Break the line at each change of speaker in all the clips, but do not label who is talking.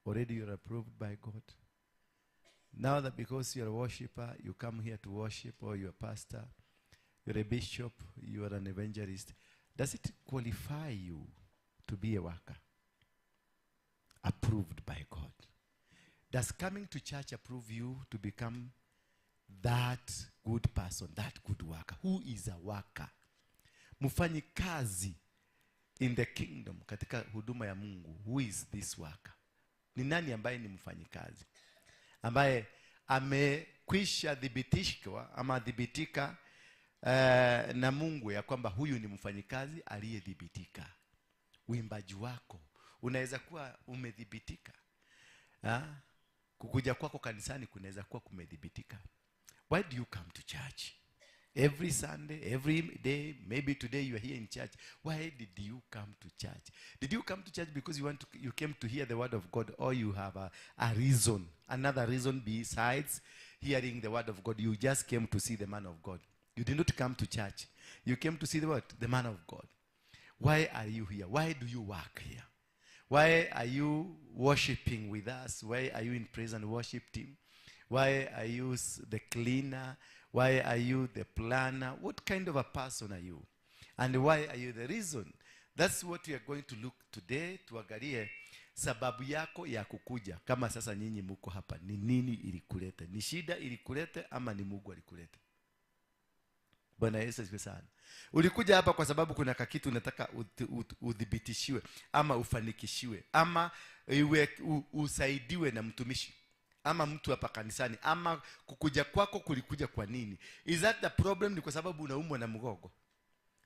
Already you're approved by God. Now that because you're a worshiper, you come here to worship, or you're a pastor, you're a bishop, you are an evangelist. Does it qualify you to be a worker? Approved by God. Does coming to church approve you to become that good person, that good worker? Who is a worker? Mfanyi kazi in the kingdom, katika huduma ya Mungu. Who is this worker? Ni nani ambaye ni mfanyikazi? Ambaye amekwisha dhibitishwa ama dhibitika na Mungu ya kwamba huyu ni mfanyikazi aliyedhibitika. Uimbaji wako unaweza kuwa umedhibitika. Kukuja kwako kanisani kunaweza kuwa kumedhibitika. Why do you come to church? Every Sunday, every day, maybe today you are here in church. Why did you come to church? Did you come to church because you came to hear the word of God, or you have a reason, another reason besides hearing the word of God? You just came to see the man of God. You did not come to church. You came to see the what? The man of God. Why are you here? Why do you work here? Why are you worshiping with us? Why are you in praise and worship team? Why are you the cleaner? Why are you the planner? What kind of a person are you? And why are you the reason? That's what we are going to look today. Tuangalie sababu yako ya kukuja. Kama sasa nyinyi muko hapa, ni nini ilikuleta? Ni shida ilikuleta ama ni Mungu alikuleta? Bwana Yesu asifiwe sana. Ulikuja hapa kwa sababu kuna kakitu unataka udhibitishiwe ama ufanikishiwe ama usaidiwe na mtumishi ama mtu hapa kanisani, ama kukuja kwako kulikuja kwa nini? Is that the problem? Ni kwa sababu unaumwa na mgongo,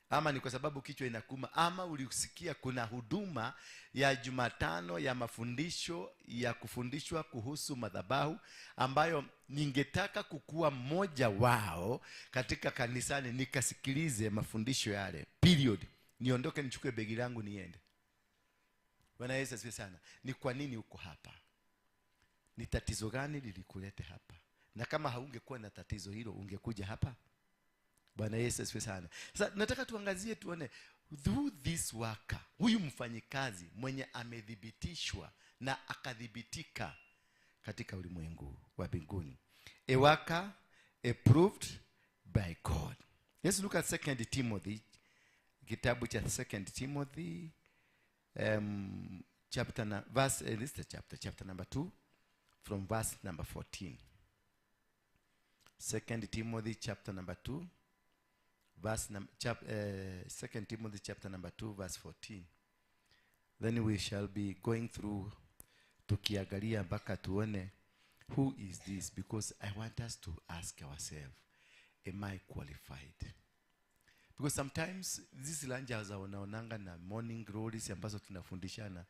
ama ni kwa sababu kichwa inakuma, ama ulisikia kuna huduma ya Jumatano ya mafundisho ya kufundishwa kuhusu madhabahu ambayo ningetaka kukuwa mmoja wao katika kanisani nikasikilize mafundisho yale. Period. Niondoke nichukue begi langu niende. Bwana Yesu asifiwe sana. Ni kwa nini uko hapa? Ni tatizo gani lilikulete hapa? Na kama haungekuwa na tatizo hilo ungekuja hapa? Bwana Yesu asifiwe sana. Sasa nataka tuangazie tuone through this worker, huyu mfanyikazi mwenye amedhibitishwa na akadhibitika katika ulimwengu wa mbinguni. A worker approved by God. Let's look at 2 Timothy, kitabu cha 2 Timothy chapter verse, this is the chapter number 2 from verse number 14. 2 Timothy chapter number 2 verse number 2 Timothy chapter number 2 verse 14. Then we shall be going through tukiangalia mpaka tuone who is this, because I want us to ask ourselves, am I qualified? Because sometimes these lanja za unaonanga na morning glories ambazo tunafundishana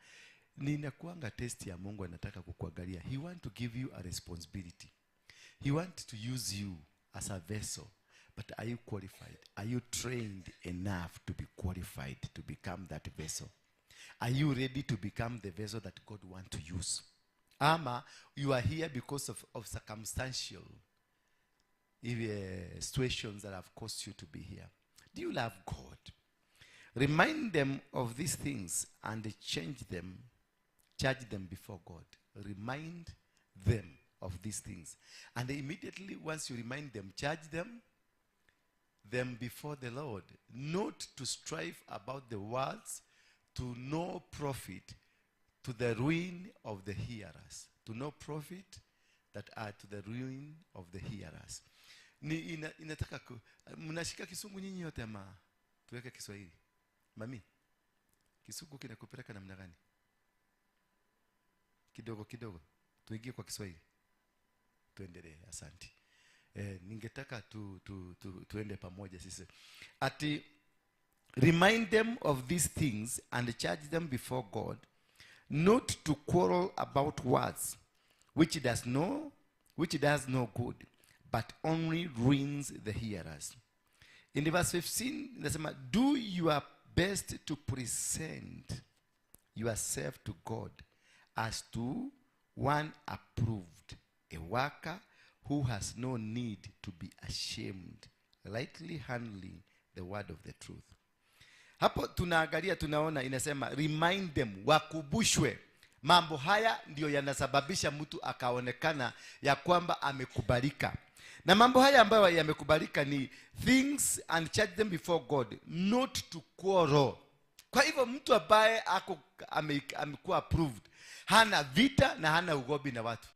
ni inakuanga test ya Mungu anataka kukuangalia. He want to give you a responsibility. He want to use you as a vessel. But are you qualified? Are you trained enough to be qualified to become that vessel? Are you ready to become the vessel that God wants to use? Ama you are here because of circumstantial situations that have caused you to be here. Do you love God? Remind them of these things and change them, charge them before God. Remind them of these things. And immediately once you remind them, charge them before the Lord, not to strive about the words, to no profit, to the ruin of the hearers. To no profit that are to the ruin of the hearers. Ni inataka mnashika Kisungu nyinyi yote ama tuweke Kiswahili? Mami, Kisungu kinakupeleka namna gani? Kidogo kidogo. Tuingie kwa Kiswahili. Tuendelee, asante. Ningetaka tuende pamoja sisi. Ati remind them of these things and charge them before God, not to quarrel about words, which does no good, but only ruins the hearers. In the verse 15, nasema, do your best to present yourself to God as to one approved, a worker who has no need to be ashamed, lightly handling the word of the truth. Hapo tunaangalia tunaona inasema remind them, wakubushwe Mambo haya ndio yanasababisha mtu akaonekana ya kwamba amekubalika. Na mambo haya ambayo yamekubalika ni things and charge them before God, not to quarrel. Kwa hivyo mtu ambaye amekuwa approved, hana vita na hana ugomvi na watu.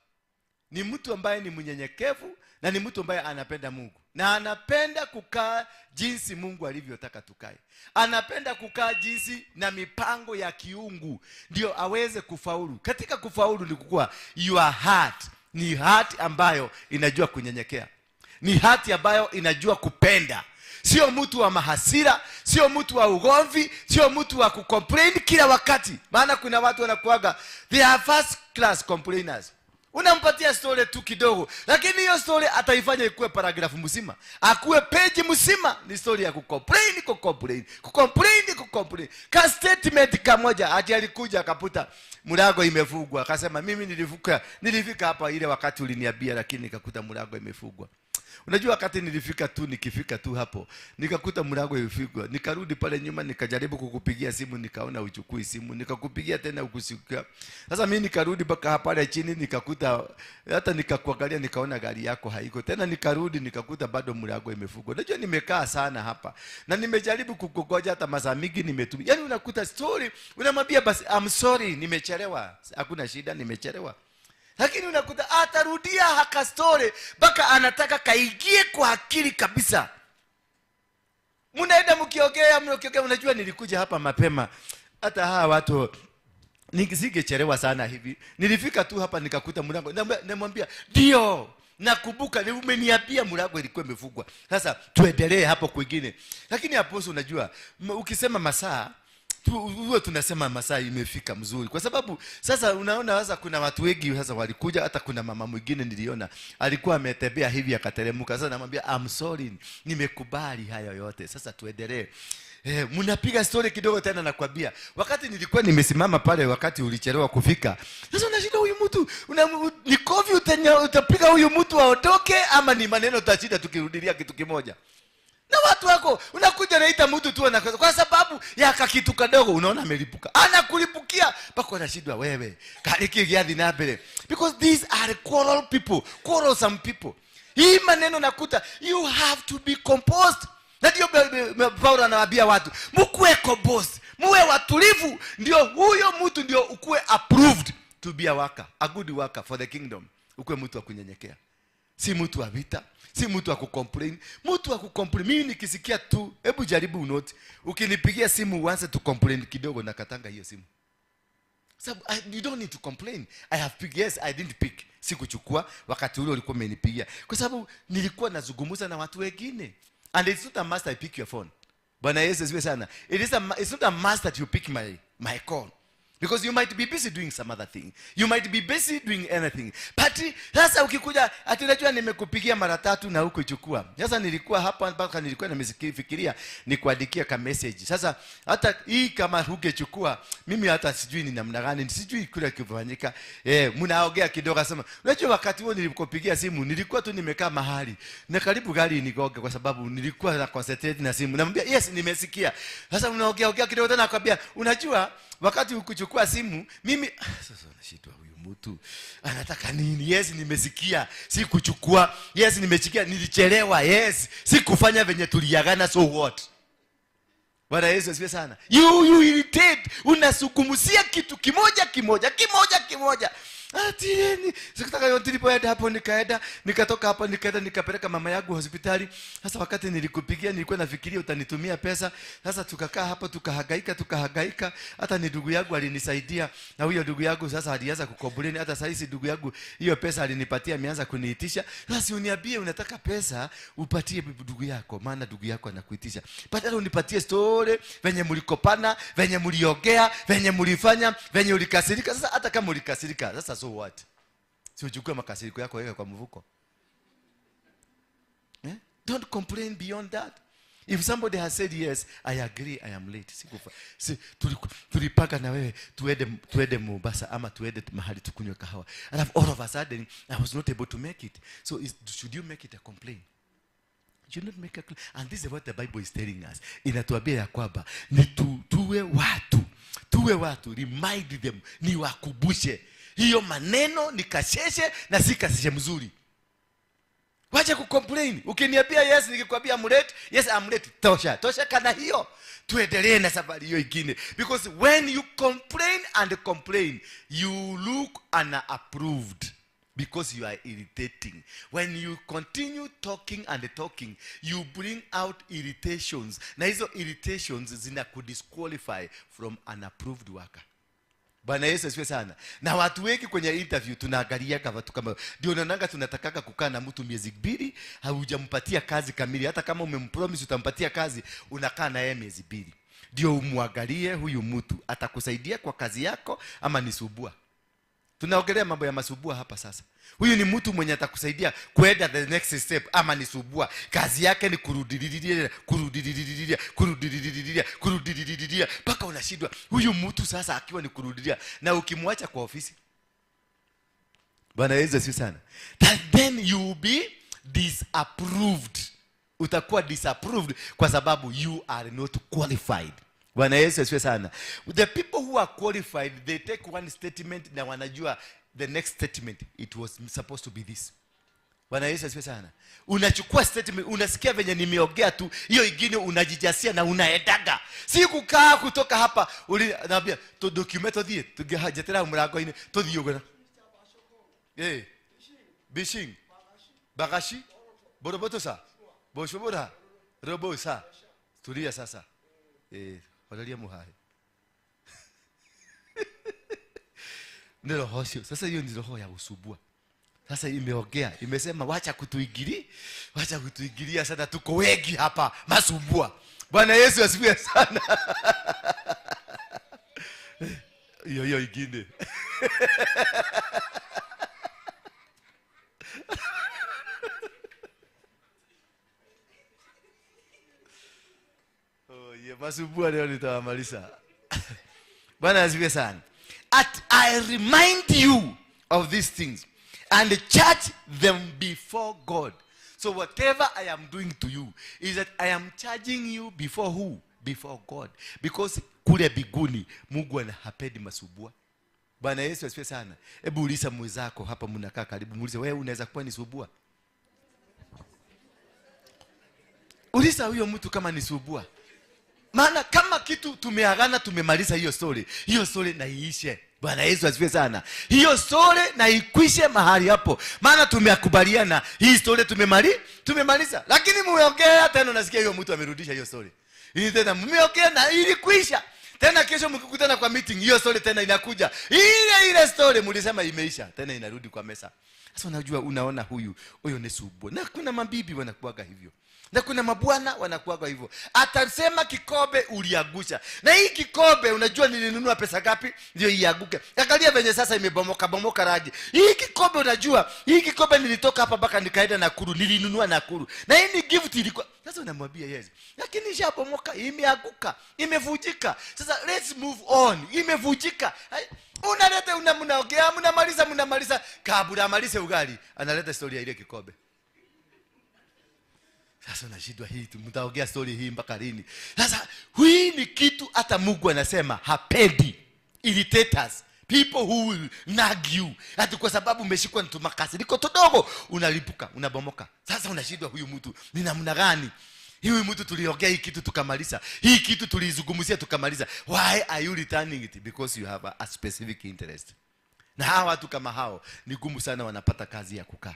Ni mtu ambaye ni mnyenyekevu na ni mtu ambaye anapenda Mungu. Na anapenda kukaa jinsi Mungu alivyotaka tukae. Anapenda kukaa jinsi na mipango ya kiungu ndio aweze kufaulu. Katika kufaulu ni kukua your heart ni heart ambayo inajua kunyenyekea. Ni heart ambayo inajua kupenda. Sio mtu wa mahasira, sio mtu wa ugomvi, sio mtu wa kucomplain kila wakati. Maana kuna watu wanakuaga, they are first class complainers. Unampatia story tu kidogo, lakini hiyo story ataifanya ikuwe paragraph mzima, akuwe page mzima. Ni story ya kucomplain, kucomplain, kucomplain, kucomplain. Ka statement kamoja, ati alikuja akaputa mlango imefungwa, akasema mimi nilifika hapa ile wakati uliniambia, lakini nikakuta mlango imefungwa. Unajua wakati nilifika tu, nikifika tu hapo nikakuta mlango imefungwa, nikarudi pale nyuma nikajaribu kukupigia simu, nikaona uchukui simu, nikakupigia tena ukusikia. Sasa mimi nikarudi mpaka pale chini nikakuta, hata nikakuangalia nikaona gari yako haiko tena, nikarudi nikakuta bado mlango imefungwa. Unajua nimekaa sana hapa na nimejaribu kukugoja hata masaa mingi nimetumia. Yaani unakuta story, unamwambia basi I'm sorry nimechelewa, hakuna shida nimechelewa. Lakini unakuta atarudia haka story mpaka anataka kaingie kwa akili kabisa. Mnaenda mkiongea, unajua nilikuja hapa mapema. Hata hawa watu nisingechelewa sana hivi. Nilifika tu hapa nikakuta mlango. Namwambia ndio, nakumbuka umeniambia mlango ilikuwa imefungwa. Sasa tuendelee hapo kwingine. Lakini hapo unajua ukisema masaa huwa tunasema masaa imefika mzuri. Kwa sababu sasa unaona sasa kuna watu wengi sasa walikuja, hata kuna mama mwingine niliona alikuwa ametembea hivi akateremka. Sasa namwambia I'm sorry, nimekubali hayo yote. Sasa tuendelee. Mnapiga story kidogo tena nakwambia. Wakati nilikuwa nimesimama pale wakati ulichelewa kufika. Sasa unashinda huyu mtu, ni kofi utapiga huyu mtu aondoke ama ni maneno utashinda tukirudilia kitu kimoja. Na watu wako unakuja naita mtu tu anakosa kwa sababu ya kitu kadogo, unaona amelipuka. Anakulipukia mpaka unashindwa wewe. Kaliki giadhi na mbele. Because these are quarrel people, quarrelsome people. Hii maneno nakuta you have to be composed. Na ndio Paulo anawaambia watu, mkuwe composed, muwe watulivu, ndio huyo mtu ndio ukuwe approved to be a worker, a good worker for the kingdom. Ukuwe mtu wa kunyenyekea. Si mtu wa vita, si mtu wa kucomplain. Mtu wa kucomplain, mimi nikisikia tu, hebu jaribu unote. Ukinipigia simu uanze tu complain kidogo, nakatanga hiyo simu. Sababu you don't need to complain. I have picked, yes, I didn't pick. Sikuchukua wakati ule ulikuwa umenipigia. Kwa sababu nilikuwa nazungumza na watu wengine. And it's not a must I pick your phone. Bwana Yesu asifiwe sana. It's not a must that you pick my call. Because you might be busy doing some other thing. You might be busy doing anything. But sasa ukikuja ati unajua nimekupigia mara tatu na hukuchukua. Sasa nilikuwa hapa mpaka nilikuwa nimefikiria nikuandikia ka message. Sasa hata hii kama hungechukua mimi hata sijui ni namna gani, sijui kile kifanyika. Mnaongea kidogo sema. Unajua wakati huo nilikupigia simu nilikuwa tu nimekaa mahali na karibu gari nigoge kwa sababu nilikuwa na concentrate na simu. Namwambia yes nimesikia. Sasa mnaongea kidogo tena nakwambia unajua wakati hukuchukua simu mimi sasa nashindwa huyu mtu anataka nini? Yes nimesikia, sikuchukua. Yes nimesikia, nilichelewa. Yes sikufanya venye tuliagana, so what? Bwana Yesu asifiwe sana. You irritate, unasukumusia kitu kimoja kimoja kimoja kimoja. Atieni sikutaka yote. Nilipoenda hapo nikaenda, nikatoka hapo nikaenda nikapeleka mama yangu hospitali. Sasa wakati nilikupigia nilikuwa nafikiria utanitumia pesa. Sasa tukakaa hapo tukahangaika. Hata ni ndugu yangu alinisaidia, na huyo ndugu yangu sasa alianza kukomplain. Hata sasa hizi ndugu yangu hiyo pesa alinipatia ameanza kuniitisha. Sasa uniambie unataka pesa upatie ndugu yako, maana ndugu yako anakuitisha. Badala unipatie story venye mlikopana, venye mliongea, venye mlifanya, venye ulikasirika. Sasa hata kama ulikasirika, sasa so what? Si uchukue makasiriko yako weka kwa mvuko. Don't complain beyond that. If somebody has said yes, I agree, I am late. Sikufa. Si tulipanga na wewe tuende Mombasa ama tuende mahali tukunywe kahawa. And all of a sudden I was not able to make it. So should you make it a complaint? You not make a complaint. And this is what the Bible is telling us. Inatuambia ya kwamba ni tuwe watu Tuwe watu, remind them, ni wakubushe hiyo maneno ni kasheshe na si kasheshe mzuri. Wacha kucomplain. Ukiniambia yes, nikikwambia I'm late, yes I'm late. Tosha, tosha kana hiyo. Tuendelee na safari hiyo ingine. Because when you complain and complain, you look unapproved. Because you are irritating. When you continue talking and talking, you bring out irritations. Na hizo irritations zina kudisqualify from an approved worker. Bwana Yesu asifiwe sana. Na watu wengi kwenye interview tunaangalia watu kama ndio unaonanga tunatakaka kukaa na mtu miezi 2, haujampatia kazi kamili. Hata kama umempromise utampatia kazi, unakaa na yeye miezi 2. Ndio umwangalie huyu mtu atakusaidia kwa kazi yako ama ni subua. Tunaongelea mambo ya masubua hapa sasa. Huyu ni mtu mwenye atakusaidia kwenda the next step ama ni subua. Kazi yake ni kurudililia, kurudililia, kurudililia, kurudililia mpaka unashindwa. Huyu mtu sasa akiwa ni kurudilia na ukimwacha kwa ofisi. Bwana Yesu asifiwe sana. That then you will be disapproved. Utakuwa disapproved kwa sababu you are not qualified. Bwana Yesu asifiwe sana. The people who are qualified, they take one statement na wanajua the next statement it was supposed to be this. Bwana Yesu asifiwe sana. Unachukua statement, unasikia venye nimeongea tu, hiyo ingine unajijasia na unaendaga. Si kukaa kutoka hapa, naambia to document tuthie, tugehajetera mlango-inĩ, tuthie ũguo. Bishing. Bagashi. Borobotosa. Boshobora. Robosa. Tulia sasa. Walalia muhahe. Ni roho sio. Sasa hiyo ni roho ya usubua. Sasa imeongea, imesema wacha kutuingilia, wacha kutuingilia sana, tuko wengi hapa masubua. Bwana Yesu asifiwe sana. Hiyo hiyo ingine. Masubua leo nitawamaliza. Bwana asifiwe sana. At I remind you of these things and charge them before God. So whatever I am doing to you is that I am charging you before who? Before God. Because kule biguni Mungu anahapendi masubua. Bwana Yesu asifiwe sana. Hebu uliza mwenzako hapa, mnakaa karibu, muulize wewe unaweza kuwa ni subua? Uliza huyo mtu kama ni subua. Maana kama kitu tumeagana tumemaliza hiyo story, hiyo story na iishe. Bwana Yesu asifiwe sana. Hiyo story na ikwishe mahali hapo. Maana tumekubaliana hii story tumemaliza. Lakini mmeongea tena unasikia hiyo mtu amerudisha hiyo story. Hii tena mmeongea na ilikwisha. Tena kesho mkikutana kwa meeting hiyo story tena inakuja. Ile ile story mlisema imeisha, tena inarudi kwa mesa. Sasa unajua unaona huyu ni subua. Na kuna mabibi wanakuaga hivyo. Na kuna mabwana wanakuaga hivyo. Atasema kikombe uliagusha. Na hii kikombe unajua nilinunua pesa ngapi ndio ianguke. Angalia venye sasa imebomoka bomoka rangi. Hii kikombe unajua, hii kikombe nilitoka hapa mpaka nikaenda Nakuru, nilinunua Nakuru. Na hii ni gift ilikuwa. Sasa unamwambia yes. Lakini ishabomoka, imeanguka, imevunjika. Sasa let's move on. Imevunjika. Unaleta mnaongea, mnamaliza kabla amalize ugali, analeta story ya ile kikombe. Sasa unashindwa hii, mtaongea story hii mpaka lini? Sasa hii ni kitu hata Mungu anasema hapendi. Irritators, people who will nag you. Hata kwa sababu umeshikwa na tumakasiriko tudogo, unalipuka, unabomoka. Sasa unashindwa huyu mtu ni namna gani? Huyu mtu tuliongea hii kitu tukamaliza. Hii kitu tulizungumzia tukamaliza. Why are you returning it? Because you have a specific interest. Na hawa watu kama hao ni gumu sana wanapata kazi ya kukaa.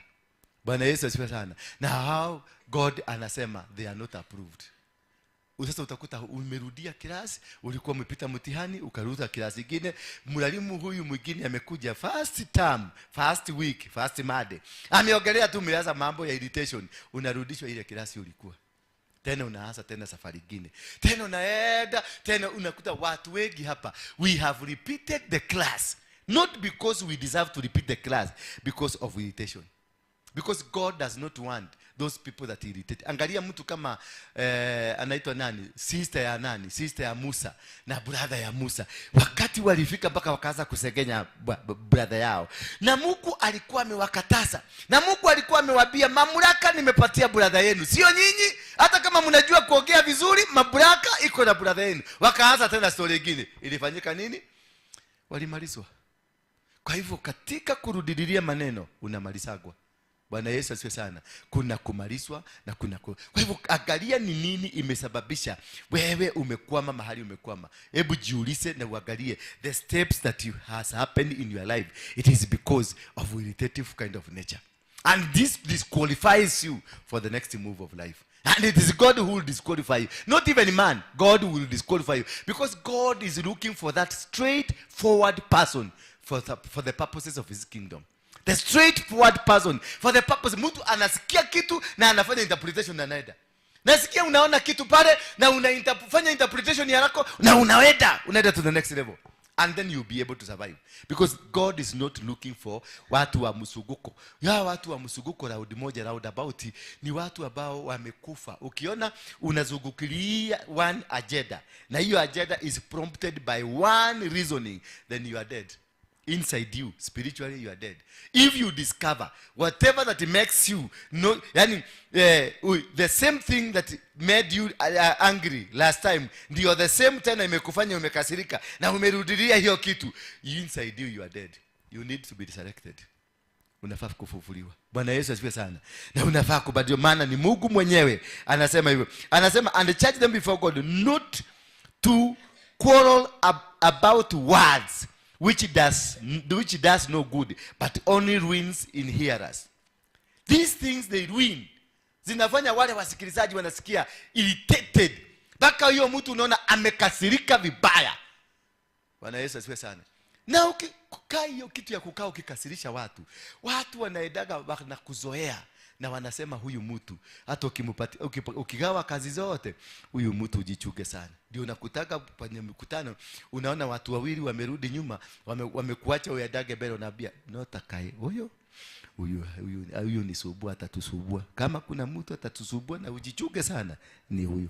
Bwana Yesu asifiwe sana. Na how God anasema they are not approved. Sasa utakuta umerudia class, ulikuwa umepita mtihani, ukarudia class nyingine, mwalimu huyu mwingine amekuja first term, first week, first Monday. Ameongelea tu umeanza mambo ya irritation, unarudishwa ile class ulikuwa. Tena unaanza tena safari nyingine. Tena unaenda, tena unakuta watu wengi hapa. We have repeated the class not because we deserve to repeat the class, because of irritation. Because God does not want Those people that irritate. Angalia mtu kama anaitwa nani? Sister ya nani? Sister ya Musa na brother ya Musa. Wakati walifika mpaka wakaanza kusegenya brother yao. Na Mungu alikuwa amewakataza. Na Mungu alikuwa amewaambia mamlaka nimepatia brother yenu. Sio nyinyi, hata kama mnajua kuongea vizuri, mamlaka iko na brother yenu. Wakaanza tena story nyingine. Ilifanyika nini? Walimalizwa. Kwa hivyo katika kurudilia maneno unamalizagwa. Bwana Yesu asifiwe sana. Kuna kumalizwa na kuna kwa hivyo angalia ni nini imesababisha wewe umekwama mahali umekwama. Hebu jiulize na uangalie the steps that you has happened in your life. It is because of irritative kind of nature. And this disqualifies you for the next move of life. And it is God who will disqualify you. Not even man. God will disqualify you. Because God is looking for that straightforward person for the purposes of his kingdom. The straightforward person for the purpose. Mtu anasikia kitu na anafanya interpretation na anaenda. Nasikia unaona kitu pale na unafanya interpretation yako na unaenda to the next level. And then you'll be able to survive. Because God is not looking for watu wa msuguko. Ya watu wa msuguko round moja roundabout ni watu ambao wamekufa. Ukiona unazungukilia one agenda na hiyo agenda is prompted by one reasoning, then you are dead. Inside you, spiritually you are dead. If you discover whatever that makes you no, yani, the same thing that made you angry last time, ndio the same tena imekufanya umekasirika na umerudilia hiyo kitu, inside you, you are dead. You need to be resurrected. Unafaa kufufuliwa. Bwana Yesu asifiwe sana. Na unafaa kubadilishwa, maana ni Mungu mwenyewe anasema hivyo. Anasema and charge them before God not to quarrel about words which does no good, but only ruins in hearers. These things they ruin. Zinafanya wale wasikilizaji wanasikia irritated. Mpaka hiyo mtu unaona amekasirika vibaya. Bwana Yesu asifiwe sana. Na ukikaa hiyo kitu ya kukaa ukikasirisha watu, watu wanaendaga na kuzoea na wanasema huyu mtu hata ukigawa kazi zote huyu mtu ujichuke sana. Ndio unakutaka kwenye mkutano unaona watu wawili wamerudi nyuma, wamekuacha uendage mbele, unaambia notakae huyo huyu ni subua, atatusubua. Kama kuna mtu atatusubua na ujichuke sana ni huyu.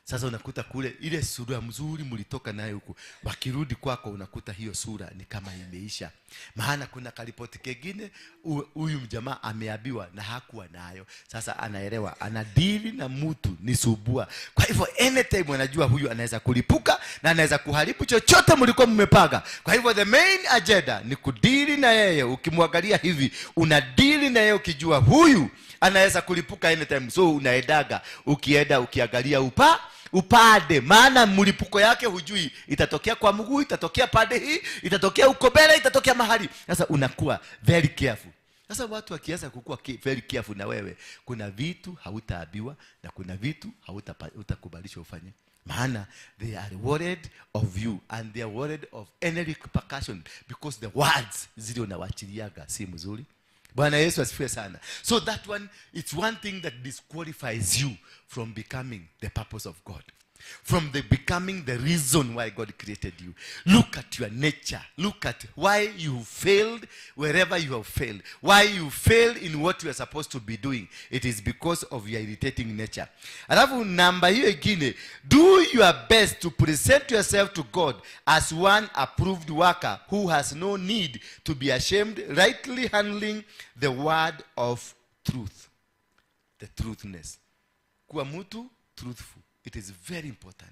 Sasa unakuta kule ile sura mzuri mlitoka nayo huko, wakirudi kwako unakuta hiyo sura ni kama imeisha. Maana kuna karipoti kengine huyu mjamaa ameabiwa na hakuwa nayo. Sasa anaelewa anadili na mtu ni subua. Kwa hivyo anytime anajua huyu anaweza kulipuka na anaweza kuharibu chochote mlikuwa mmepanga. Kwa hivyo the main agenda ni kudili na yeye. Ukimwangalia hivi unadili na yeye ukijua huyu anaweza kulipuka anytime. So unaedaga ukienda ukiangalia upande, maana mlipuko yake hujui itatokea kwa mguu, itatokea pande hii, itatokea huko mbele, itatokea mahali. Sasa unakuwa very careful. Sasa watu wakianza kukua very careful na wewe, kuna vitu hautaabiwa na kuna vitu hautakubalishwa ufanye. Maana they are worried of you and they are worried of any repercussion because the words zile unawachiliaga si mzuri. Bwana Yesu asifiwe sana. So that one, it's one thing that disqualifies you from becoming the purpose of God. From the becoming the reason why God created you. Look at your nature. Look at why you failed wherever you have failed. Why you failed in what you are supposed to be doing. It is because of your irritating nature. Alafu namba hiyo ingine, do your best to present yourself to God as one approved worker who has no need to be ashamed, rightly handling the word of truth. The truthness. Kuwa mtu truthful. It is very important.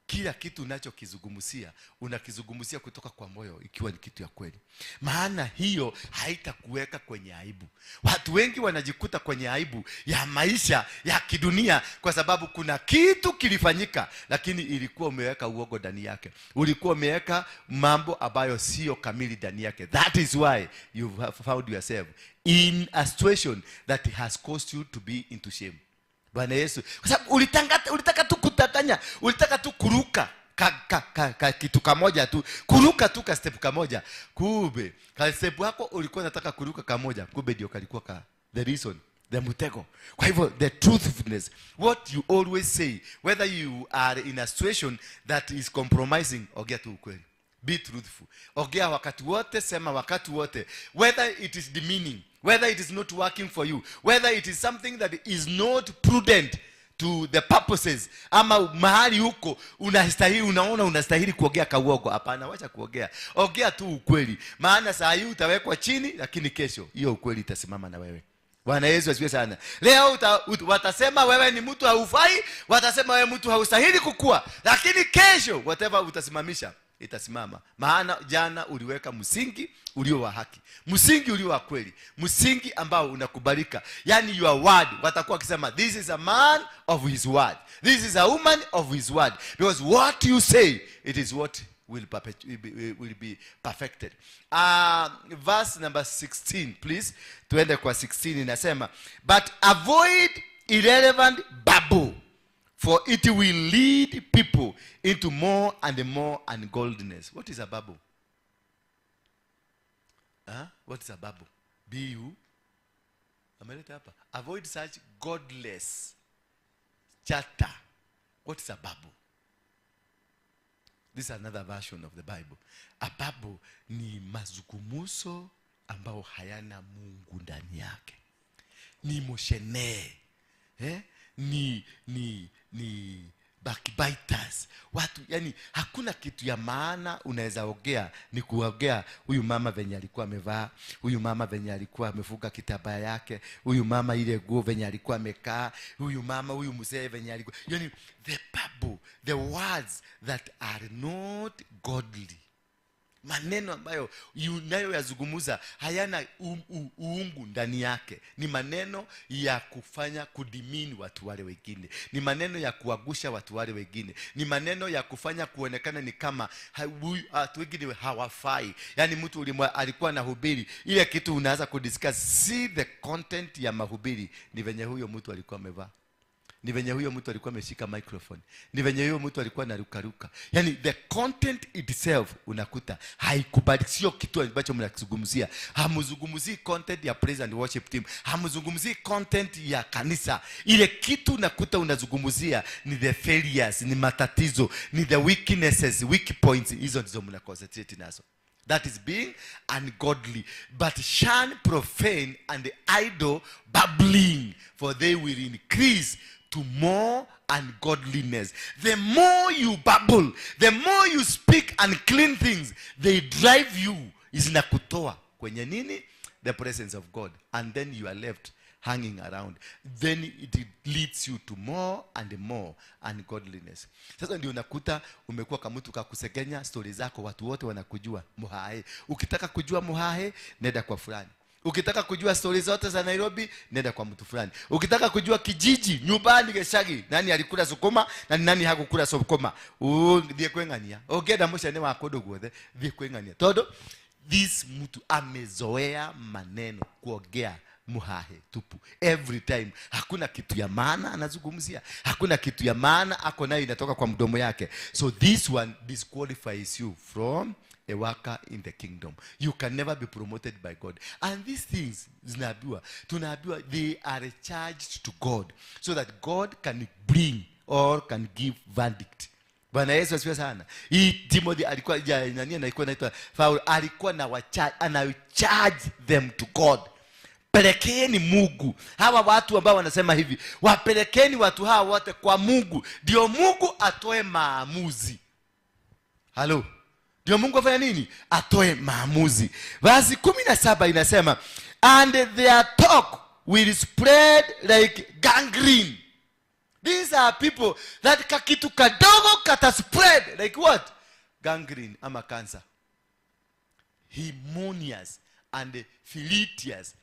Kila kitu unachokizungumzia, unakizungumzia kutoka kwa moyo ikiwa ni kitu ya kweli. Maana hiyo haitakuweka kwenye aibu. Watu wengi wanajikuta kwenye aibu ya maisha ya kidunia kwa sababu kuna kitu kilifanyika lakini ilikuwa umeweka uongo ndani yake. Ulikuwa umeweka mambo ambayo sio kamili ndani yake. That is why you have found yourself in a situation that has caused you to be into shame. Bwana Yesu. Kwa sababu ulitaka tu kutatanya, ulitaka tu kuruka ka kitu kamoja tu, kuruka tu ka step kamoja. Kumbe ka step yako ulikuwa unataka kuruka kamoja, kumbe ndio kalikuwa ka the reason, the mtego. Kwa hivyo the truthfulness, what you always say, whether you are in a situation that is compromising, ongea tu ukweli. Be truthful. Ongea wakati wote, sema wakati wote, whether it is demeaning, whether it is not working for you, whether it is something that is not prudent to the purposes, ama mahali huko unastahili, unaona unastahili kuongea kauongo. Hapana, wacha kuongea, ongea tu ukweli, maana saa hii utawekwa chini, lakini kesho hiyo ukweli itasimama na wewe. Bwana Yesu asifiwe sana. Leo watasema wewe ni mtu haufai, watasema wewe mtu haustahili kukua, lakini kesho whatever utasimamisha itasimama, maana jana uliweka msingi ulio wa haki, msingi ulio wa kweli, msingi ambao unakubalika. Yani your word, watakuwa wakisema, "This is a man of his word, this is a woman of his word," because what you say, it is what will be perfected. Verse number 16, please. Tuende kwa 16. Inasema, "But avoid irrelevant babble, for it will lead people into more and more ungodliness." What is a babble? Huh? What is a babble? Bu ameleta hapa, "Avoid such godless chatter." What is a babble? This is another version of the Bible. A babble ni mazungumzo ambao hayana Mungu ndani yake, ni moshene, eh? Ni backbiters, watu, yani hakuna kitu ya maana unaweza ongea, ni kuongea huyu mama venye alikuwa amevaa, huyu mama venye alikuwa amefunga kitambaa yake, huyu mama ile nguo venye alikuwa amekaa, huyu mama, huyu mzee venye alikuwa, yani the babble, the words that are not godly, maneno ambayo unayoyazungumza hayana uungu ndani yake. Ni maneno ya kufanya kudemean watu wale wengine, ni maneno ya kuangusha watu wale wengine, ni maneno ya kufanya kuonekana ni kama watu wengine hawafai. Yaani mtu alikuwa na hubiri ile kitu, unaanza kudiscuss si the content ya mahubiri, ni venye huyo mtu alikuwa amevaa, ni venye huyo mtu alikuwa ameshika microphone, ni venye huyo mtu alikuwa anarukaruka. Yani the content itself unakuta haikubali, sio kitu ambacho mnakizungumzia. Hamzungumzii content ya praise and worship team, hamzungumzii content ya kanisa. Ile kitu unakuta unazungumzia ni the failures, ni matatizo, ni the weaknesses, weak points. Hizo ndizo mna concentrate nazo. That is being ungodly. "But shun profane and idle babbling, for they will increase to more ungodliness." The more you babble, the more you speak unclean things, they drive you, zinakutoa kwenye nini? The presence of God. And then you are left hanging around. Then it leads you to more and more ungodliness. Sasa ndio unakuta umekuwa kamutu kakusegenya stori zako, watu wote wanakujua muhae. Ukitaka kujua muhae, nenda kwa fulani. Ukitaka kujua stori zote za Nairobi, nenda kwa mtu fulani. Ukitaka kujua kijiji, nyumbani gecagi, nani alikula sukuma na ni nani hakukula sukuma, thiĩ kwĩng'ania. Ũngĩenda mũcene wa kũndũ guothe, thiĩ kwĩng'ania, tondũ this mtu amezoea maneno, kuongea muhahe tupu every time. Hakuna kitu ya maana anazungumzia, hakuna kitu ya maana ako nayo inatoka kwa mdomo yake. So this one disqualifies you from a worker in the kingdom. You can never be promoted by God. And these things zinaambiwa, tunaambiwa they are charged to God so that God can bring or can give verdict. Bwana Yesu asifiwe sana. Hii Timothy alikuwa ya, nani alikuwa anaitwa Paul, alikuwa na wacha, ana charge them to God. Pelekeni Mungu hawa watu ambao wanasema hivi, wapelekeni watu hawa wote kwa Mungu, ndio Mungu atoe maamuzi. Halo, ndio Mungu afanya nini? Atoe maamuzi. Verse 17 inasema, "And their talk will spread like gangrene." These are people that kakitu kadogo kata spread like what? Gangrene ama cancer. "Hymenaeus and Philetus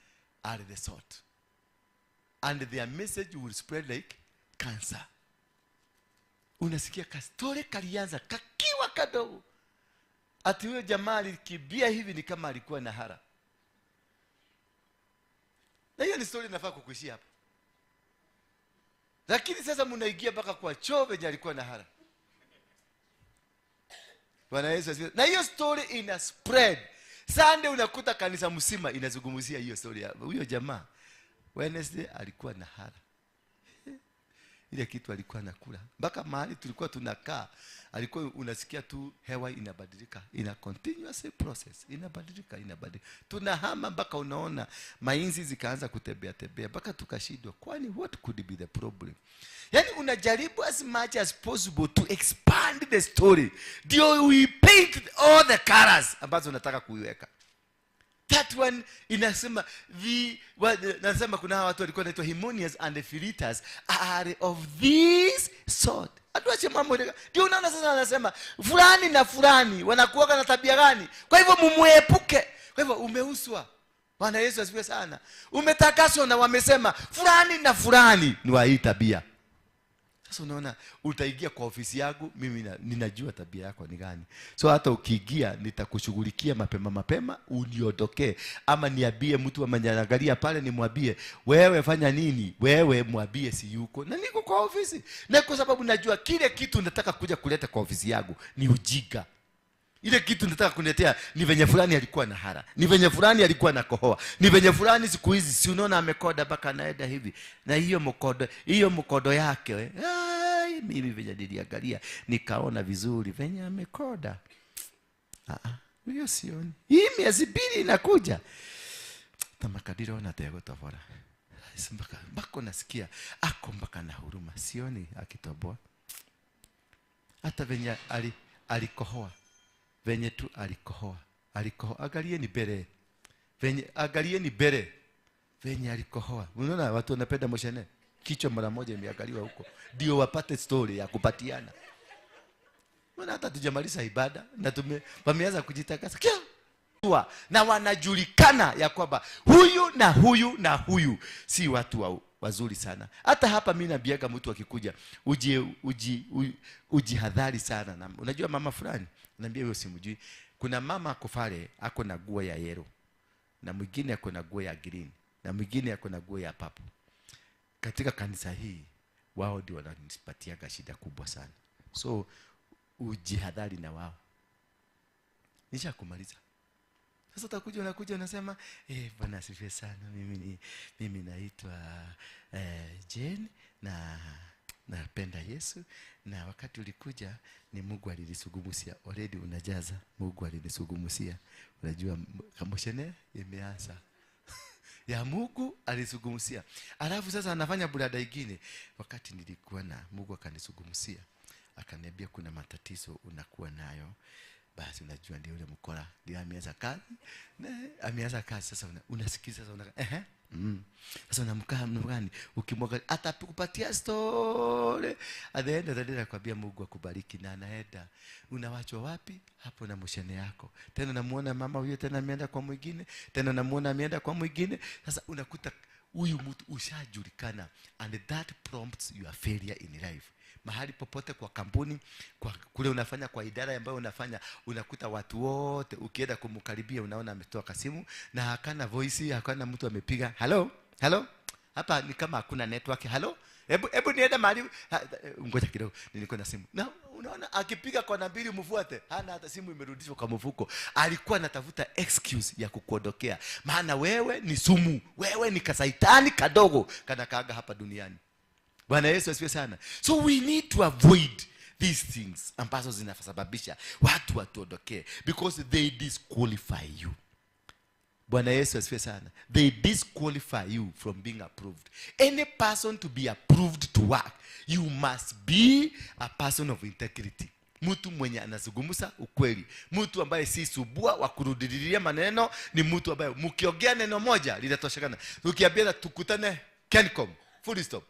are the sort, and their message will spread like cancer." Unasikia kastori kalianza kakiwa kadogo, ati huyo jamaa alikimbia hivi ni kama alikuwa na hara, na hiyo ni story inafaa kukuishia hapa, lakini sasa mnaingia mpaka kwa choo venye alikuwa na hara. Bwana Yesu asifiwe. Na hiyo story ina spread. Sunday unakuta kanisa mzima inazungumzia hiyo story ya huyo jamaa Wednesday alikuwa na hara. Ile kitu alikuwa anakula mpaka mahali tulikuwa tunakaa, alikuwa unasikia tu hewa inabadilika, ina continuous process, inabadilika, inabadilika, tunahama mpaka unaona mainzi zikaanza kutembea tembea mpaka tukashindwa, kwani what could be the problem? Yani unajaribu as much as possible to expand the story ndio we paint all the colors ambazo unataka kuiweka. That one inasema nasema kuna hawa watu walikuwa wanaitwa Hymenaeus and Philetus are of this sort. Atuache mambo ile. Ndio unaona sasa anasema fulani na fulani wanakuwa na tabia gani? Kwa hivyo mumuepuke. Kwa hivyo umeuswa. Bwana Yesu asifiwe sana. Umetakaswa na wamesema fulani na fulani ni wa hii tabia. Sasa unaona utaingia kwa ofisi yangu, mimi ninajua tabia yako ni gani. So hata ukiingia nitakushughulikia mapema mapema uniondokee, ama niambie mtu ameniangalia pale, nimwambie wewe fanya nini, wewe mwambie si yuko na niko kwa ofisi. Na kwa sababu najua kile kitu nataka kuja kuleta kwa ofisi yangu ni ujinga. Ile kitu nataka kuletea ni venye fulani alikuwa na hara, ni venye fulani alikuwa na kohoa, ni venye fulani siku hizi si unaona amekoda mpaka anaenda hivi. Na hiyo mkodo yake, ai, mimi venye niliangalia nikaona vizuri venye amekoda. Hiyo sioni. Hii miezi 2 inakuja. Tamakadiro na tego tofora. Mpaka nasikia ako mpaka na huruma, sioni akitoboa. Hata venye alikohoa. Venye tu alikohoa, alikohoa, angalieni mbele. Venye angalieni mbele. Venye alikohoa. Unaona watu wanapenda moshene. Kichwa mara moja imeangaliwa huko. Ndio wapate story ya kupatiana. Unaona hata tujamaliza ibada na wameanza kujitakasa. Kia! Na wanajulikana ya kwamba huyu na huyu na huyu si watu wazuri sana. Hata hapa mimi naambiaga mtu akikuja ujihadhari sana. Na unajua mama fulani, naambia wewe usimjui. Kuna mama ako pale ako na nguo ya yellow, na mwingine ako na nguo ya green, na mwingine ako na nguo ya purple. Katika kanisa hii wao ndio wananipatiaga shida kubwa sana. So ujihadhari na wao. Nishakumaliza. Sasa utakuja unakuja unasema, Bwana asifiwe sana, mimi naitwa Jane na napenda Yesu, na wakati ulikuja ni Mungu alinisugumusia. Already unajaza Mungu alinisugumusia. Unajua kamoshene imeanza. Ya Mungu alisugumusia. Alafu sasa anafanya burada ingine. Wakati nilikuwa na Mungu akanisugumusia, akaniambia kuna matatizo unakuwa nayo. Basi unajua ndio yule mkora ndio ameanza kazi. Ameanza kazi sasa unasikiza sasa unaka Sasa unamkaa mgani ukimwaga atakupatia story. At the end of the day anakuambia Mungu akubariki na anaenda. Unawachwa wapi? Hapo na moshene yako. Tena namuona mama huyo tena ameenda kwa mwingine, tena namuona ameenda kwa mwingine. Sasa unakuta huyu mtu ushajulikana, and that prompts your failure in life. Mahali popote kwa kampuni, kwa kule unafanya, kwa idara ambayo unafanya, unakuta watu wote ukienda kumkaribia unaona ametoa kasimu na hakana voice, hakana mtu amepiga hello hello, hapa ni kama hakuna network, hello, hebu niende mahali, ngoja kidogo nilikuwa na simu. Na unaona akipiga kwa nambili mfuate, hana hata simu, imerudishwa kwa mfuko. Alikuwa anatafuta excuse ya kukuondokea, maana wewe ni sumu, wewe ni kasaitani kadogo kanakaaga hapa duniani. Bwana Yesu asifiwe sana. So we need to avoid these things ambazo zinasababisha watu watuondokee, because they disqualify you. Bwana Yesu asifiwe sana. They disqualify you from being approved. Any person to be approved to work, you must be a person of integrity. Mtu mwenye anazungumza ukweli, mtu ambaye si subua wa kurudilia maneno, ni mtu ambaye mkiongea neno moja linatoshekana. Ukiambia tukutane Kencom, full stop.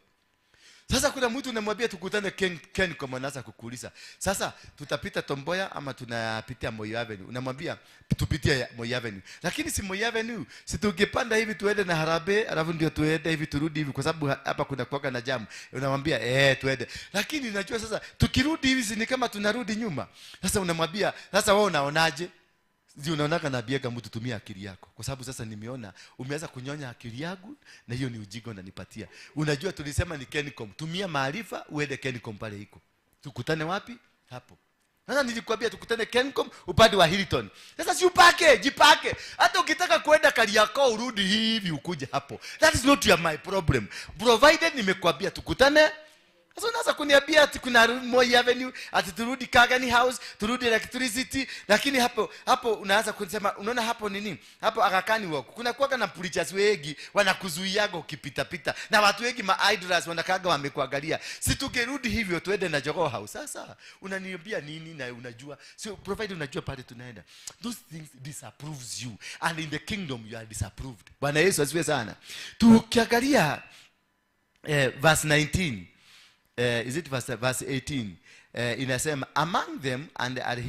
Sasa kuna mtu unamwambia tukutane Kencom, anaanza kukuuliza, sasa tutapita Tomboya ama tunapitia Moi Avenue? Unamwambia tupitie Moi Avenue. Lakini si Moi Avenue, si tungepanda hivi tuende na Harambee, alafu ndio tuende hivi turudi hivi, kwa sababu hapa kuna kuwaga na jamu. Unamwambia tuende. Lakini unajua sasa tukirudi hivi si ni kama tunarudi nyuma. Sasa unamwambia, sasa wewe unaonaje? Ndio unaonaka naambiaga mtu tumia akili yako. Kwa sababu sasa nimeona umeanza kunyonya akili yangu na hiyo ni ujinga unanipatia. Unajua tulisema ni Kencom. Tumia maarifa uende Kencom pale iko. Tukutane wapi? Hapo. Sasa nilikwambia tukutane Kencom upande wa Hilton. Sasa si upake, jipake. Hata ukitaka kwenda Kariakoo urudi hivi ukuje hapo. That is not your my problem. Provided nimekwambia tukutane. Sasa unaanza kuniambia ati kuna Moi Avenue, ati turudi Kagani House, turudi electricity, lakini hapo hapo unaanza kusema, unaona hapo nini? Hapo Aga Khan Walk. Kuna kuwaga na preachers wengi wanakuzuiaga ukipita pita. Na watu wengi ma idlers wanakaga wamekuangalia. Si tungerudi hivyo tuende na Jogoo House. Sasa unaniambia nini na unajua? Sio provided unajua pale tunaenda. Those things disapproves you, and in the kingdom you are disapproved. Bwana Yesu asifiwe sana. Tukiangalia verse 19, is it verse 18? Inasema among them and are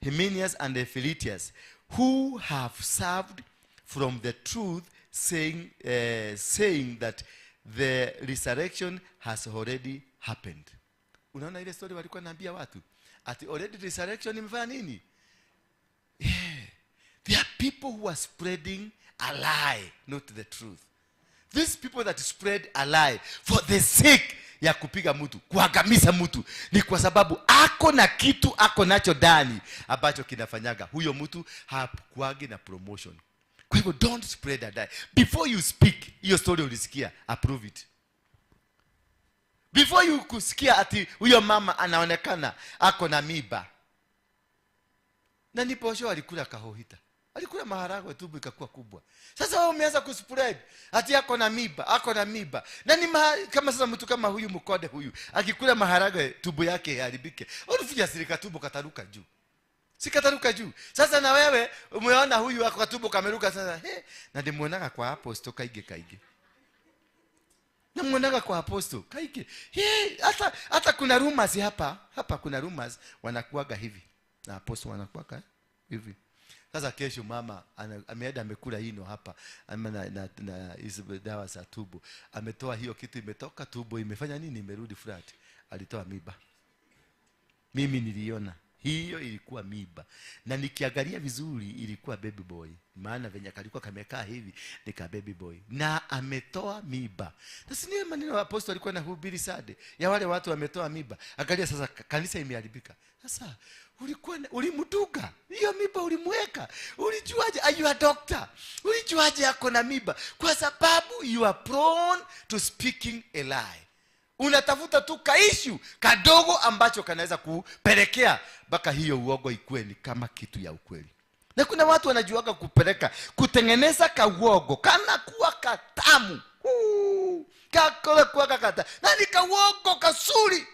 Hymenaeus and the Philetus, who have served from the truth, saying that the resurrection has already happened. Unaona ile story walikuwa naambia watu ati already resurrection imefanya nini? Yeah. There are people who are spreading a lie, not the truth. These people that spread a lie for the sake ya kupiga mtu, kuangamiza mtu, ni kwa sababu ako na kitu ako nacho ndani ambacho kinafanyaga huyo mtu hakuagi na promotion. Kwa hivyo don't spread a lie. Before you speak, hiyo story ulisikia, approve it. Before you kusikia ati huyo mama anaonekana ako na miba, na ni posho alikula kahohita, alikula maharagwe, tumbo ikakuwa kubwa. Sasa wewe umeanza kuspread ati ako na miba, ako na miba. Na ni kama sasa mtu kama huyu mkode huyu akikula maharagwe tumbo yake iharibike, unafikia sirika tumbo kataruka juu. Sikataruka juu. Sasa na wewe umeona huyu ako tumbo kameruka sasa. He, na ndimuonaga kwa apostle kaige kaige. Namuonaga kwa apostle kaige. He, hata kuna rumors hapa, hapa kuna rumors wanakuaga hivi. Na apostle wanakuaga hivi. Sasa kesho mama ameenda amekula hino hapa, ama na hizo dawa za tumbo. Ametoa hiyo kitu, imetoka tumbo, imefanya nini? Imerudi flat. Alitoa miba. Mimi niliona hiyo ilikuwa miba, na nikiangalia vizuri ilikuwa baby boy, maana venye kalikuwa kamekaa hivi nika baby boy, na ametoa miba. Na si ni maneno apostle alikuwa anahubiri Sunday ya wale watu wametoa miba. Angalia sasa kanisa imeharibika. Sasa ulikuwa ulimduga hiyo miba, ulimweka, ulijuaje? Are you a doctor? Ulijuaje ako na miba? Kwa sababu you are prone to speaking a lie. Unatafuta tu kaishu kadogo ambacho kanaweza kupelekea mpaka hiyo uongo ikue ni kama kitu ya ukweli. Na kuna watu wanajuaga kupeleka, kutengeneza kauongo kana kuwa katamu. Huu, kakole kuwa kakata. Na ni kauongo kasuri.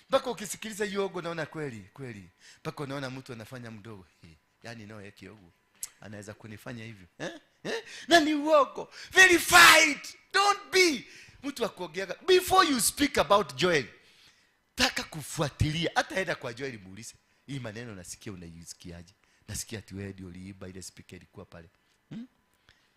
Mpaka ukisikiliza hiyo uongo unaona kweli, kweli. Mpaka unaona mtu anafanya mdogo. Hii, yani no yake uongo. Anaweza kunifanya hivyo. Na ni uongo. Verified. Don't be mtu wa kuongeaga. Before you speak about Joel, taka kufuatilia. Hata enda kwa Joel muulize, hii maneno nasikia unaisikiaje? Nasikia ati wewe ndio uliiba ile speaker ilikuwa pale.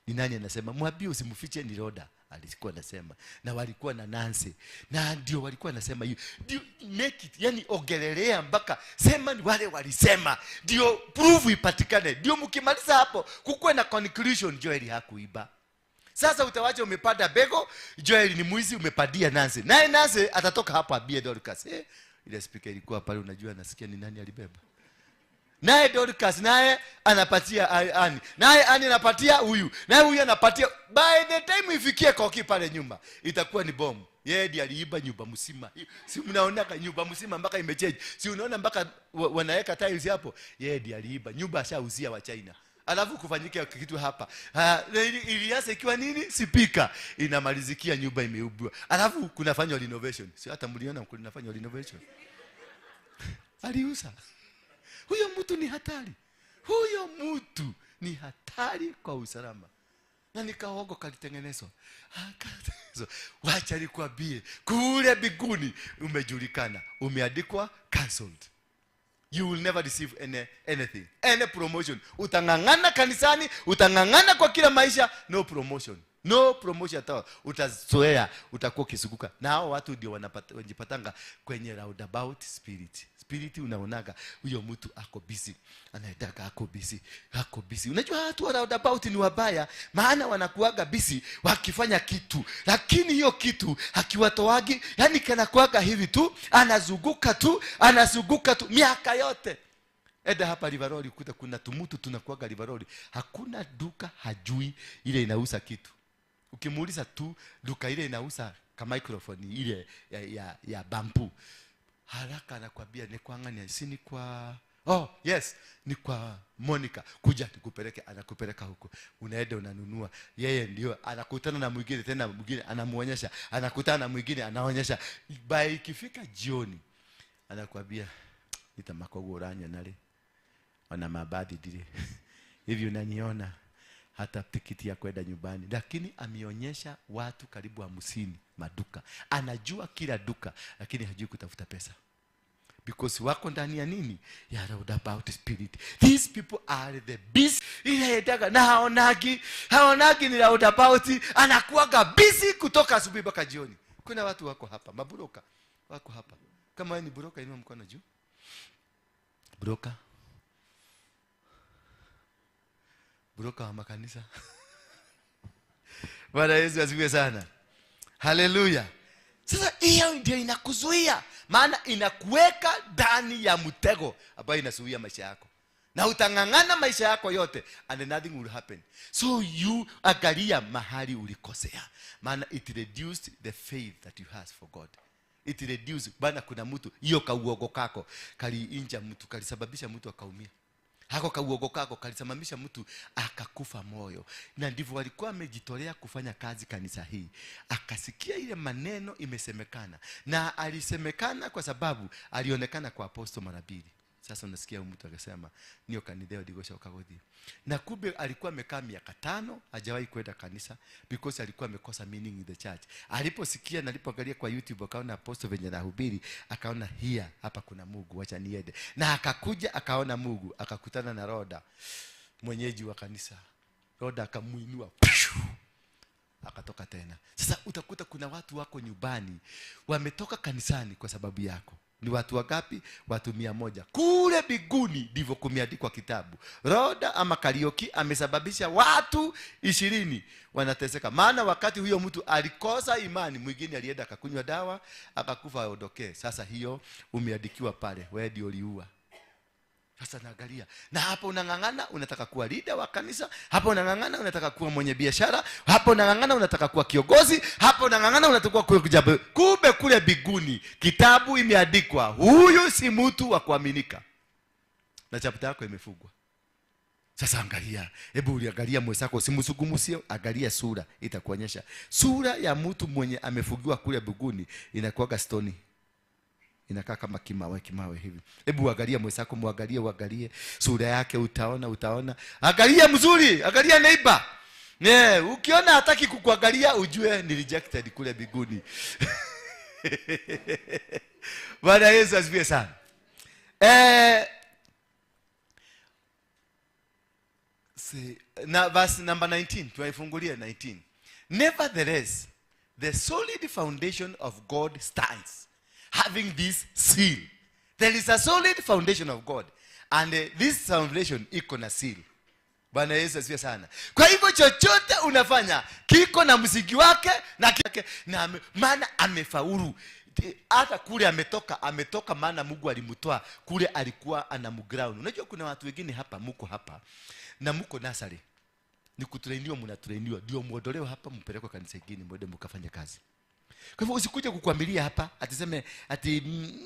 Ni nani anasema? Mwambie usimfiche, ni Roda alikuwa anasema. Na walikuwa na Nancy. Na ndio walikuwa anasema hiyo. Ndio make it, yani ongelelea mpaka sema ni wale walisema. Ndio proof ipatikane. Ndio mkimaliza hapo kukuwe na conclusion, Joel hakuiba. Sasa utawacha umepanda bego, Joel ni mwizi, umepadia Nancy. Naye Nancy atatoka hapo abie Dorcas. Ile speaker ilikuwa pale, unajua nasikia ni nani alibeba. Naye Dorcas naye anapatia Ani. Naye Ani anapatia huyu. Naye huyu anapatia. By the time ifikie koki pale nyuma, itakuwa ni bomu. Yeye ndiye aliiba nyumba mzima. Si mnaona nyumba mzima mpaka imechange. Si unaona mpaka wanaweka tiles hapo. Yeye ndiye aliiba. Nyumba ashauzia wa China. Alafu kufanyike kitu hapa. Ilianza ikiwa nini? Speaker. Inamalizikia nyumba imeubwa. Alafu kunafanywa renovation. Si hata mliona kunafanywa renovation. Aliuza. Huyo mtu ni hatari. Huyo mtu ni hatari kwa usalama. Na nikaogo kalitengenezwa. Kalitengenezwa. Wacha nikwambie, kule mbinguni umejulikana, umeandikwa cancelled. You will never receive anything, any promotion. Utang'ang'ana kanisani, utang'ang'ana kwa kila maisha, no promotion. No promotion at all. Utazoea, utakuwa ukizunguka. Na hao watu ndio wanajipatanga kwenye roundabout spirit. Spirit unaonaga huyo mtu ako busy, anaendaka ako busy, ako busy. Unajua watu wa roundabout ni wabaya, maana wanakuaga busy wakifanya kitu, lakini hiyo kitu hakiwatoagi, yani kanakuaga hivi tu, anazunguka tu, anazunguka tu miaka yote. Enda hapa Rivaroli ukuta kuna tumutu tunakuaga Rivaroli, hakuna duka hajui ile inauza kitu. Ukimuuliza tu duka ile inauza ka microphone ile ya bamboo, haraka anakwambia ni kwa ngani, si ni kwa, oh yes, ni kwa Monica, kuja tukupeleke. Anakupeleka huko, unaenda unanunua. Yeye ndio anakutana na mwingine tena, mwingine anamuonyesha, anakutana na mwingine anaonyesha. By ikifika jioni anakwambia nitamakogoranya nale ona mabadi dire hivi unaniona hata tikiti ya kwenda nyumbani. Lakini ameonyesha watu karibu 50 maduka, anajua kila duka, lakini hajui kutafuta pesa because wako ndani ya nini? Ya roundabout spirit. These people are the beast. Ile edaga na haonagi ni roundabout, anakuwaga busy kutoka asubuhi mpaka jioni. Kuna watu wako hapa, maburoka wako hapa. Kama wewe ni buroka, inua mkono juu. Buroka, buroka wa makanisa. Bwana Yesu asifiwe sana. Haleluya. Sasa hiyo ndio inakuzuia, maana inakuweka ndani ya mtego ambayo inazuia maisha yako, na utang'ang'ana maisha yako yote and nothing will happen. So you angalia mahali ulikosea, maana it reduced the faith that you have for God. It reduced. Bana, kuna mtu hiyo kauogo kako kaliinja mtu, kalisababisha mtu akaumia. Hako kauogo kako kalisimamisha mtu akakufa moyo. Na ndivyo walikuwa wamejitolea kufanya kazi kanisa hii. Akasikia ile maneno imesemekana, na alisemekana kwa sababu alionekana kwa apostle mara mbili. Sasa unasikia mtu akasema niyo kanitheo ndigũcoka gũthiĩ. Na kumbe alikuwa amekaa miaka 5 hajawahi kwenda kanisa because alikuwa amekosa meaning in the church. Aliposikia na alipoangalia kwa YouTube akaona apostle venye anahubiri, akaona here hapa kuna Mungu, acha niende. Na akakuja akaona Mungu, akakutana na Roda mwenyeji wa kanisa. Roda akamuinua, akatoka tena. Sasa utakuta kuna watu wako nyumbani wametoka kanisani kwa sababu yako. Ni watu wangapi? Watu 100. Kule biguni ndivyo kumeandikwa kitabu. Roda ama Karaoke amesababisha watu 20 wanateseka. Maana wakati huyo mtu alikosa imani, mwingine alienda akakunywa dawa, akakufa aondokee. Sasa hiyo umeandikiwa pale, wewe ndio uliua. Sasa naangalia. Na hapo unang'ang'ana unataka kuwa leader wa kanisa, hapo unang'ang'ana unataka kuwa mwenye biashara, hapo unang'ang'ana unataka kuwa kiongozi, hapo unang'ang'ana unataka kuwa kujabu. Kumbe kule biguni kitabu imeandikwa huyu si mtu wa kuaminika. Na chapter yako imefungwa. Sasa angalia, hebu uliangalia mwenzako, usimzungumzie, angalia sura itakuonyesha. Sura ya mtu mwenye amefungiwa kule biguni inakuwa stone. Inakaa kama kimawe kimawe hivi. Hebu angalia mwenzako, muangalie, uangalie sura yake, utaona. Angalia mzuri, angalia neighbor. Ukiona hataki kukuangalia ujue ni rejected kule biguni. Bwana Yesu asifiwe sana. Na verse number 19, tuifungulie 19. Nevertheless, the solid foundation of God stands, having this seal. There is a solid foundation of God, and this foundation iko na seal. Bwana Yesu asifiwe sana. Kwa hivyo chochote unafanya kiko na msingi wake na kike, na maana amefaulu. Hata kule ametoka maana Mungu alimtoa kule, alikuwa ana mground. Unajua kuna watu wengine hapa, mko hapa na mko nasari, ni kutrainiwa, mnatrainiwa ndio muondolewe hapa mpelekwe kanisa lingine mwende mkafanye kazi. Kwa hivyo usikuje kukuamilia hapa atiseme ati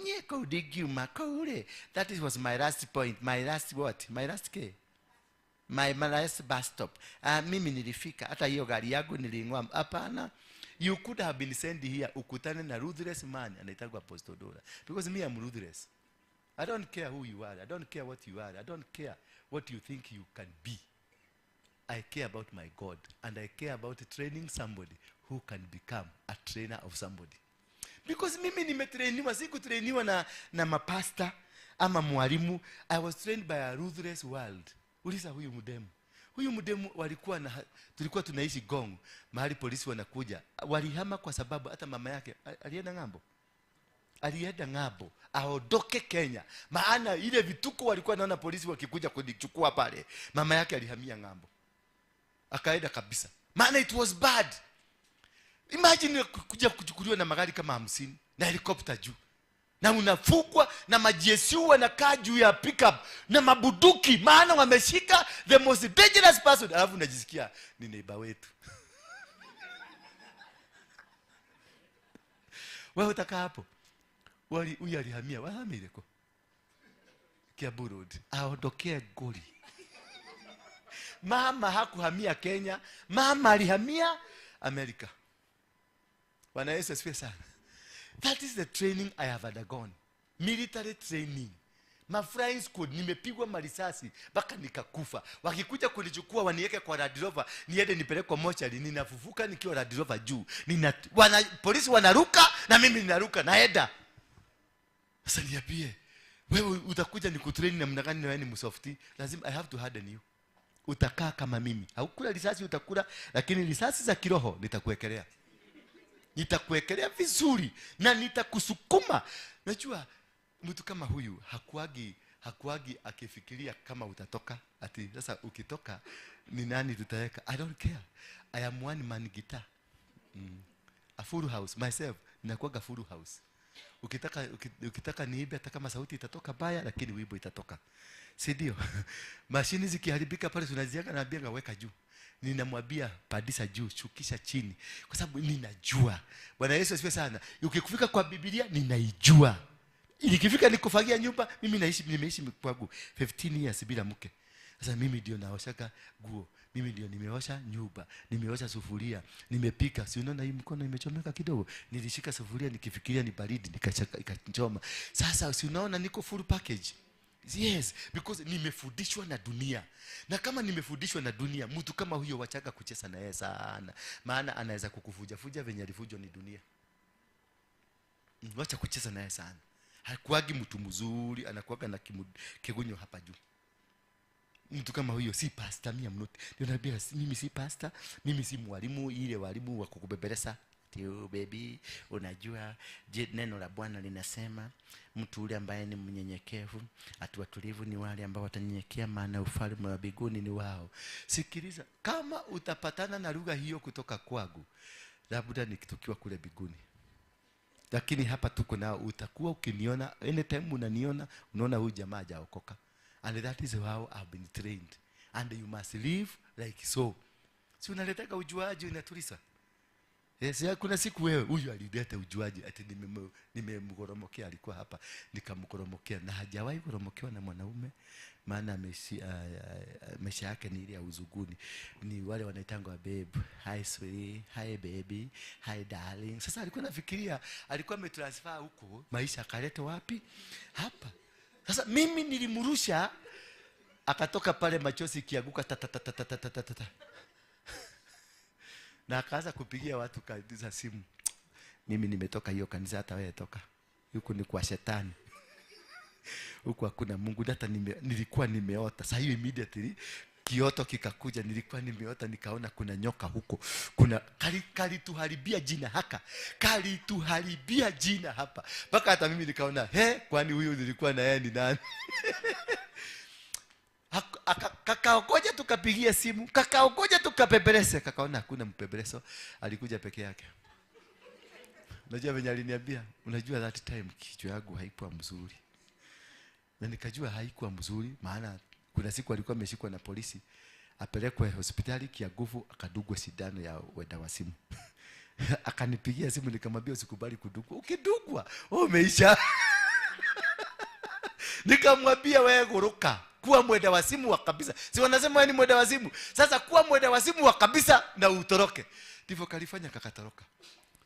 nyeko digiuma kule. That was my last point, my last what? My last k. My last bus stop. Mimi nilifika hata hiyo gari yangu niling'oa. Hapana. You could have been sent here ukutane na ruthless man anaitwa Apostle Dora. Because me I'm ruthless. I don't care who you are. I don't care what you are. I don't care what you think you can be. I care about my God, and I care about training somebody who can become a trainer of somebody. Because mimi nimetrainiwa, sikutrainiwa na mapasta ama mwalimu. I was trained by a ruthless world. Uliza huyu mdemu. Huyu mdemu walikuwa na, tulikuwa tunaishi Gong, mahali polisi wanakuja. Walihama kwa sababu hata mama yake alienda ng'ambo. Alienda ng'ambo, aondoke Kenya. Maana ile vituko walikuwa naona polisi wakikuja kunichukua pale. Mama yake alihamia ng'ambo. Akaenda kabisa. Maana it was bad. Imagine kuja kuchukuliwa na magari kama 50 na helicopter juu. Na unafukwa na majesu wanakaa juu ya pickup na mabuduki, maana wameshika the most dangerous person. Alafu unajisikia ni neighbor wetu. Wewe utakaa hapo. Wali huyu alihamia, wahamire ko Kiambu Road, aondokee ngori. Mama hakuhamia Kenya, mama alihamia Amerika. Bwana Yesu asifiwe sana. That is the training I have undergone. Military training. Ma flying squad, nimepigwa marisasi mpaka nikakufa. Wakikuja kunichukua waniweke kwa Land Rover, niende nipelekwe mochari, ninafufuka nikiwa Land Rover juu. Polisi wanaruka na mimi ninaruka naenda. Sasa niambie, wewe utakuja nikutrain namna gani na wewe ni msofti? Lazima I have to harden you. Utakaa kama mimi. Haukula risasi utakula, lakini risasi za kiroho nitakuwekelea. Nitakuwekelea vizuri na nitakusukuma. Najua mtu kama huyu hakuagi akifikiria kama utatoka, ati sasa ukitoka ni nani tutaweka. I don't care. I am one man guitar. A full house myself, ninakuwaga full house. Ukitaka niimbe hata kama sauti itatoka baya, lakini wimbo itatoka. Si ndio? Mashini zikiharibika pale tunaziaga, naambia weka juu. Ninamwambia pandisha juu, shukisha chini, kwa sababu ninajua. Bwana Yesu asifiwe sana. Ukifika kwa Biblia ninaijua. Ikifika nikufagia nyumba, mimi nimeishi kwangu 15 years bila mke. Sasa mimi ndio naoshaka nguo, mimi ndio nimeosha nyumba, nimeosha sufuria, nimepika. Si unaona hii mkono imechomeka kidogo? Nilishika sufuria nikifikiria ni baridi, nikachaka ikachoma. Sasa si unaona niko full package? Yes, because nimefundishwa na dunia. Na kama nimefundishwa na dunia, mtu kama huyo wachaga kucheza na yeye sana. Maana anaweza kukufuja fuja venye alifujwa ni dunia. Wacha kucheza naye sana. Hakuagi mtu mzuri, anakuaga na kigunyo hapa juu. Mtu kama huyo si pastor, mimi am not. Ndio naambia mimi si pastor, mimi si mwalimu ile walimu wa kukubebeleza. Tio baby, unajua je, neno la Bwana linasema mtu yule ambaye ni mnyenyekevu, atuwatulivu ni wale ambao watanyenyekea, maana ufalme wa mbinguni ni wao. Sikiliza, kama utapatana na lugha hiyo kutoka kwangu, labda nikitukiwa kule mbinguni. Lakini hapa tuko nao, utakuwa ukiniona anytime unaniona, unaona huyu jamaa hajaokoka. And that is how I've been trained. And you must live like so. Si unaletaka ujuaji unatulisa? Yes, ya, kuna siku wewe huyu alileta ujuaji ati nimemgoromokea, alikuwa hapa nikamgoromokea, na hajawahi goromokewa na mwanaume, maana maisha yake ni ile ya uzuguni. Ni wale wanaitangwa babe, hi sweetie, hi baby, hi darling. Sasa alikuwa anafikiria alikuwa ametransfer huko maisha akaleta wapi? Hapa. Sasa mimi nilimrusha akatoka pale machozi ikianguka ta ta ta ta ta ta ta ta ta. Na akaanza kupigia watu kanisa simu. Mimi nimetoka hiyo kanisa, hata wewe toka. Huku ni kwa shetani. Huku hakuna Mungu. Hata nilikuwa nimeota. Sasa hiyo immediately kioto kikakuja, nilikuwa nimeota nikaona kuna nyoka huko. Kuna kalituharibia jina haka. Kalituharibia jina hapa. Mpaka hata mimi nikaona, he, kwani huyu nilikuwa na yeye ni nani? Kakaokoja tukapigia simu, kakaokoja tukapeperese, kakaona hakuna mpepereso, alikuja peke yake. Unajua venye aliniambia, unajua that time kichwa yangu haikuwa mzuri. Na nikajua haikuwa mzuri, maana kuna siku alikuwa ameshikwa na polisi, apelekwe hospitali Kiagufu, akadugwa sindano ya wenda wazimu. Akanipigia simu nikamwambia usikubali kudugwa. Ukidugwa, wewe umeisha. Nikamwambia wewe guruka, kuwa mwenda wazimu wa kabisa. Si wanasema wewe ni mwenda wazimu. Sasa kuwa mwenda wazimu wa kabisa na utoroke. Ndivyo kalifanya kakatoroka.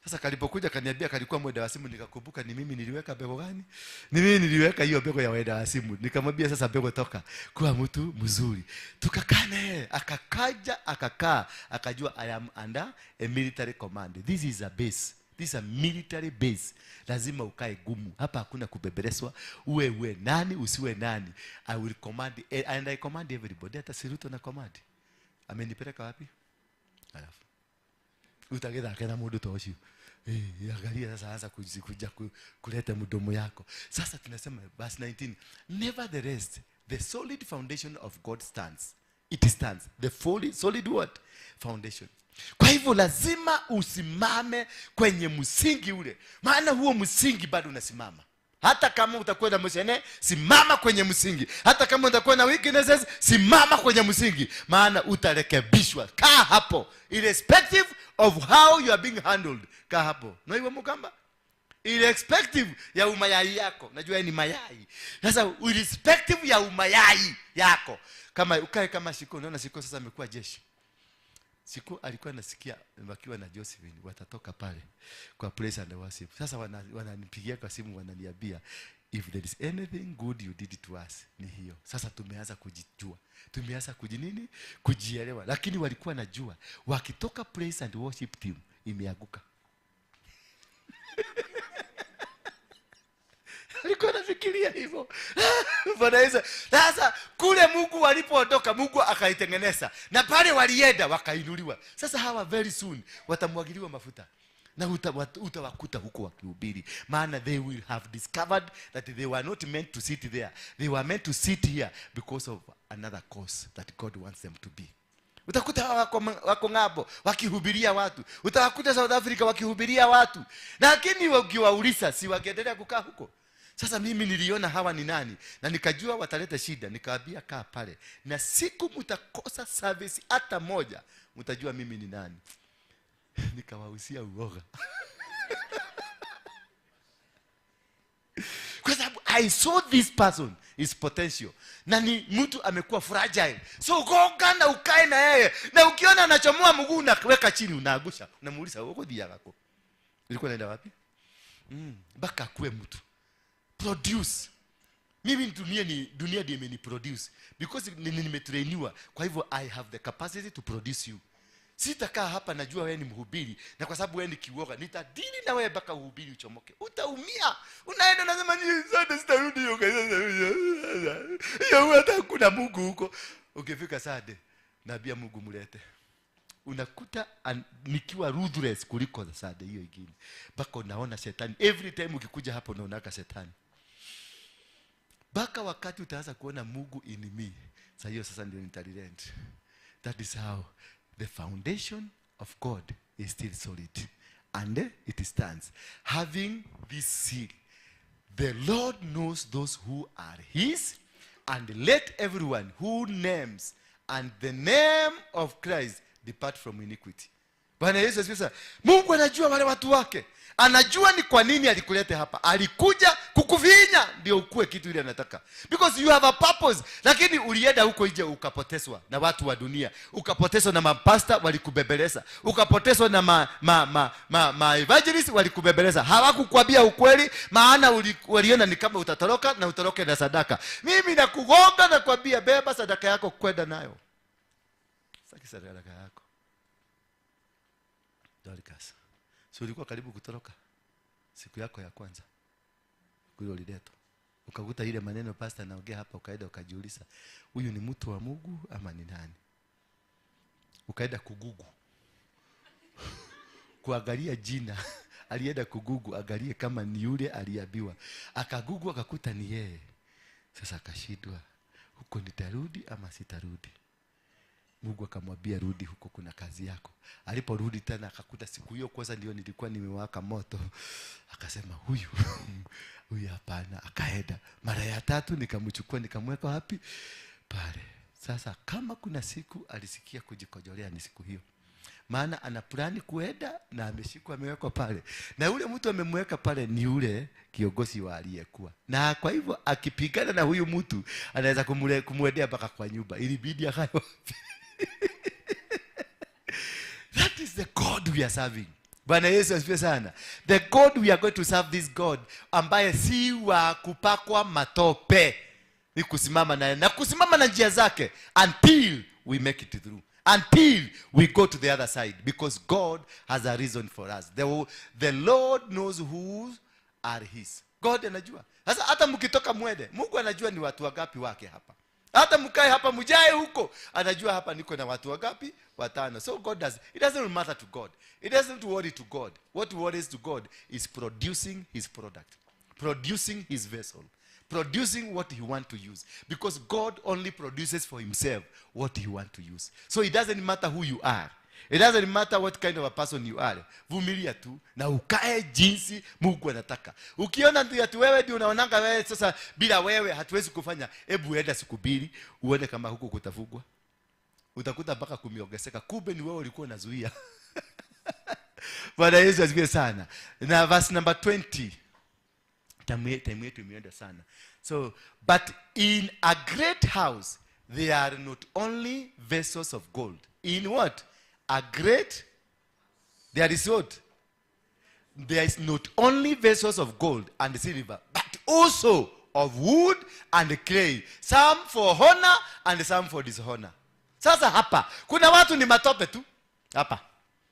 Sasa kalipokuja kaniambia kalikuwa mwenda wazimu, nikakumbuka ni mimi niliweka mbegu gani? Ni mimi niliweka hiyo mbegu ya mwenda wazimu. Nikamwambia sasa mbegu toka, kuwa mtu mzuri. Tukakaa naye, akakaja, akakaa, akajua I am under a military command. This is a base. This is a military base. Lazima ukae gumu. Hapa hakuna kubebeleswa. Uwe uwe nani, usiwe nani. I will command, and I command everybody. Hata si Ruto na command. Amenipeleka wapi? Alafu utagethake na mundu ta ucio. Angalia sasa anza kuja kuleta mdomo yako. Sasa tunasema verse 19, nevertheless the solid foundation of God stands. It stands. The fully solid what? Foundation. Kwa hivyo lazima usimame kwenye msingi ule. Maana huo msingi bado unasimama. Hata kama utakuwa na mshene, simama kwenye msingi. Hata kama utakuwa na weaknesses, simama kwenye msingi. Maana utarekebishwa. Kaa hapo. Irrespective of how you are being handled. Kaa hapo. Na iwe mukamba. Irrespective ya umayai yako, najua ni mayai. Sasa irrespective ya umayai yako, kama ukae kama Shiko. Unaona Shiko sasa amekuwa jeshi. Siku alikuwa nasikia wakiwa na Josephine watatoka pale kwa praise and worship. Sasa wananipigia kwa simu, wananiambia, "If there is anything good you did to us, ni hiyo. Sasa tumeanza kujijua, tumeanza kujinini, kujielewa." Lakini walikuwa najua wakitoka praise and worship team imeanguka. Alikuwa anafikiria hivyo. Bwana Yesu. Sasa kule Mungu walipoondoka, Mungu akaitengeneza. Na pale walienda wakainuliwa. Sasa hawa very soon watamwagiliwa mafuta. Na utawakuta huko wakihubiri. Maana they will have discovered that they were not meant to sit there. They were meant to sit here because of another cause that God wants them to be. Utakuta hawa wako ng'ambo wakihubiria watu. Utawakuta South Africa wakihubiria watu. Lakini ukiwauliza, si wangeendelea kukaa huko? Sasa mimi niliona hawa ni nani na nikajua wataleta shida, nikawaambia kaa pale. Na siku mtakosa service hata moja, mtajua mimi ni nani. Nikawahusia uoga. Kwa sababu I saw this person is potential. Na ni mtu amekuwa fragile. So gonga na ukae na yeye. Na ukiona anachomoa mguu unaweka chini, unaagusha. Unamuuliza uko dia yako. Ulikuwa unaenda wapi? Mpaka akue mtu. Produce. Mimi dunia ndiyo imeniproduce because nimetrainiwa. Kwa hivyo I have the capacity to produce you. Sitakaa hapa najua wewe ni mhubiri, na kwa sababu wewe ni kiwoga nitadili na wewe mpaka uhubiri uchomoke. Utaumia. Unaenda unasema ni sitarudi hiyo kanisa. Hiyo hata hakuna Mungu huko. Ukifika Sunday naambia Mungu mlete. Unakuta nikiwa ruthless kuliko Sunday hiyo ingine. Mpaka unaona shetani. Every time ukikuja hapo unaonaka shetani. Mpaka wakati utaanza kuona Mungu in me. Sasa hiyo sasa ndio nitalilent. That is how the foundation of God is still solid. And it stands. Having this seal, the Lord knows those who are his, and let everyone who names and the name of Christ depart from iniquity. Bwana Yesu asifiwe sana. Mungu anajua wale watu wake. Anajua ni kwa nini alikuleta hapa. Alikuja kukuvinya ndio ukue kitu ile anataka. Because you have a purpose. Lakini ulienda huko nje ukapotezwa na watu wa dunia. Ukapotezwa na mapasta walikubembeleza. Ukapotezwa na ma evangelist walikubembeleza. Hawakukwambia ukweli, maana waliona ni kama utatoroka na utoroke na sadaka. Mimi nakugonga na kuambia beba sadaka yako kwenda nayo. Saki sadaka yako. Dorcas, so ulikuwa karibu kutoroka siku yako ya kwanza kule uliletwa, ukakuta ile maneno pastor anaongea hapa, ukaenda ukajiuliza huyu ni mtu wa Mungu ama ni nani? Ukaenda kugugu kuangalia jina. Alienda kugugu angalie kama ni yule aliambiwa, akagugu akakuta ni yeye. Sasa akashindwa, huko nitarudi ama sitarudi? Mungu akamwambia rudi huko, kuna kazi yako. Aliporudi tena akakuta siku hiyo kwanza ndio nilikuwa nimewaka moto. Akasema huyu huyu hapana. Akaenda mara ya tatu, nikamchukua nikamweka wapi pale. Sasa kama kuna siku alisikia kujikojolea ni siku hiyo. Maana ana plani kuenda na ameshikwa amewekwa pale. Na yule mtu amemweka pale ni yule kiongozi wa aliyekuwa. Na kwa hivyo akipigana na huyu mtu anaweza kumwendea mpaka kwa nyumba. Ilibidi akae wapi? That is the God we are serving. Bwana Yesu asifiwe sana. The God we are going to serve, this God ambaye si wa kupakwa matope. Ni kusimama naye na kusimama na njia zake until we make it through. Until we go to the other side, because God has a reason for us. The Lord knows who are his. God anajua. Sasa hata mkitoka mwende, Mungu anajua ni watu wangapi wake hapa. Hata mkae hapa mjae huko, anajua hapa niko na watu wangapi? Watano. So God does. It doesn't matter to God. It doesn't worry to God. What worries to God is producing his product, producing his vessel, producing what he wants to use. Because God only produces for himself what he wants to use. So it doesn't matter who you are. It doesn't matter what kind of a person you are. Vumilia tu na ukae jinsi Mungu anataka. Ukiona ndio ati wewe ndio unaonanga wewe sasa bila wewe hatuwezi kufanya, hebu enda siku mbili uone kama huko kutafugwa. Utakuta mpaka kumeongezeka. Kumbe ni wewe ulikuwa unazuia. Bwana Yesu asifiwe sana. Na verse number 20. Time yetu imeenda sana. So, but in a great house there are not only vessels of gold. In what? A great, there is what? There is not only vessels of gold and silver, but also of wood and clay, some for honor and some for dishonor. Sasa hapa kuna watu ni matope tu hapa,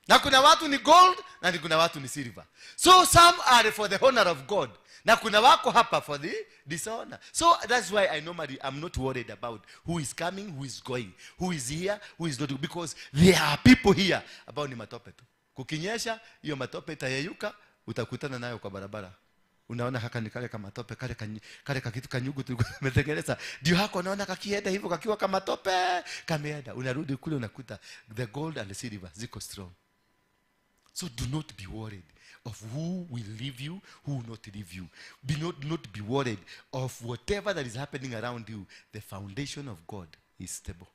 na kuna watu ni gold na kuna watu ni silver. So some are for the honor of God, na kuna wako hapa for the dishonor. So that's why I normally am not worried about who is coming, who is going, who is here, who is not, because there are people here ambao ni matope tu. Kukinyesha hiyo matope itayeyuka, utakutana nayo kwa barabara. Unaona haka ni kale kama tope, kale kakitu kanyugu tulikuwa tumetengeneza. Ndio hako unaona kakienda hivyo kakiwa kama tope, kameenda. Unarudi kule unakuta the gold and the silver ziko strong. So do not be worried of who will leave you, who will not leave you. Be not be worried of whatever that is happening around you. The foundation of God is stable.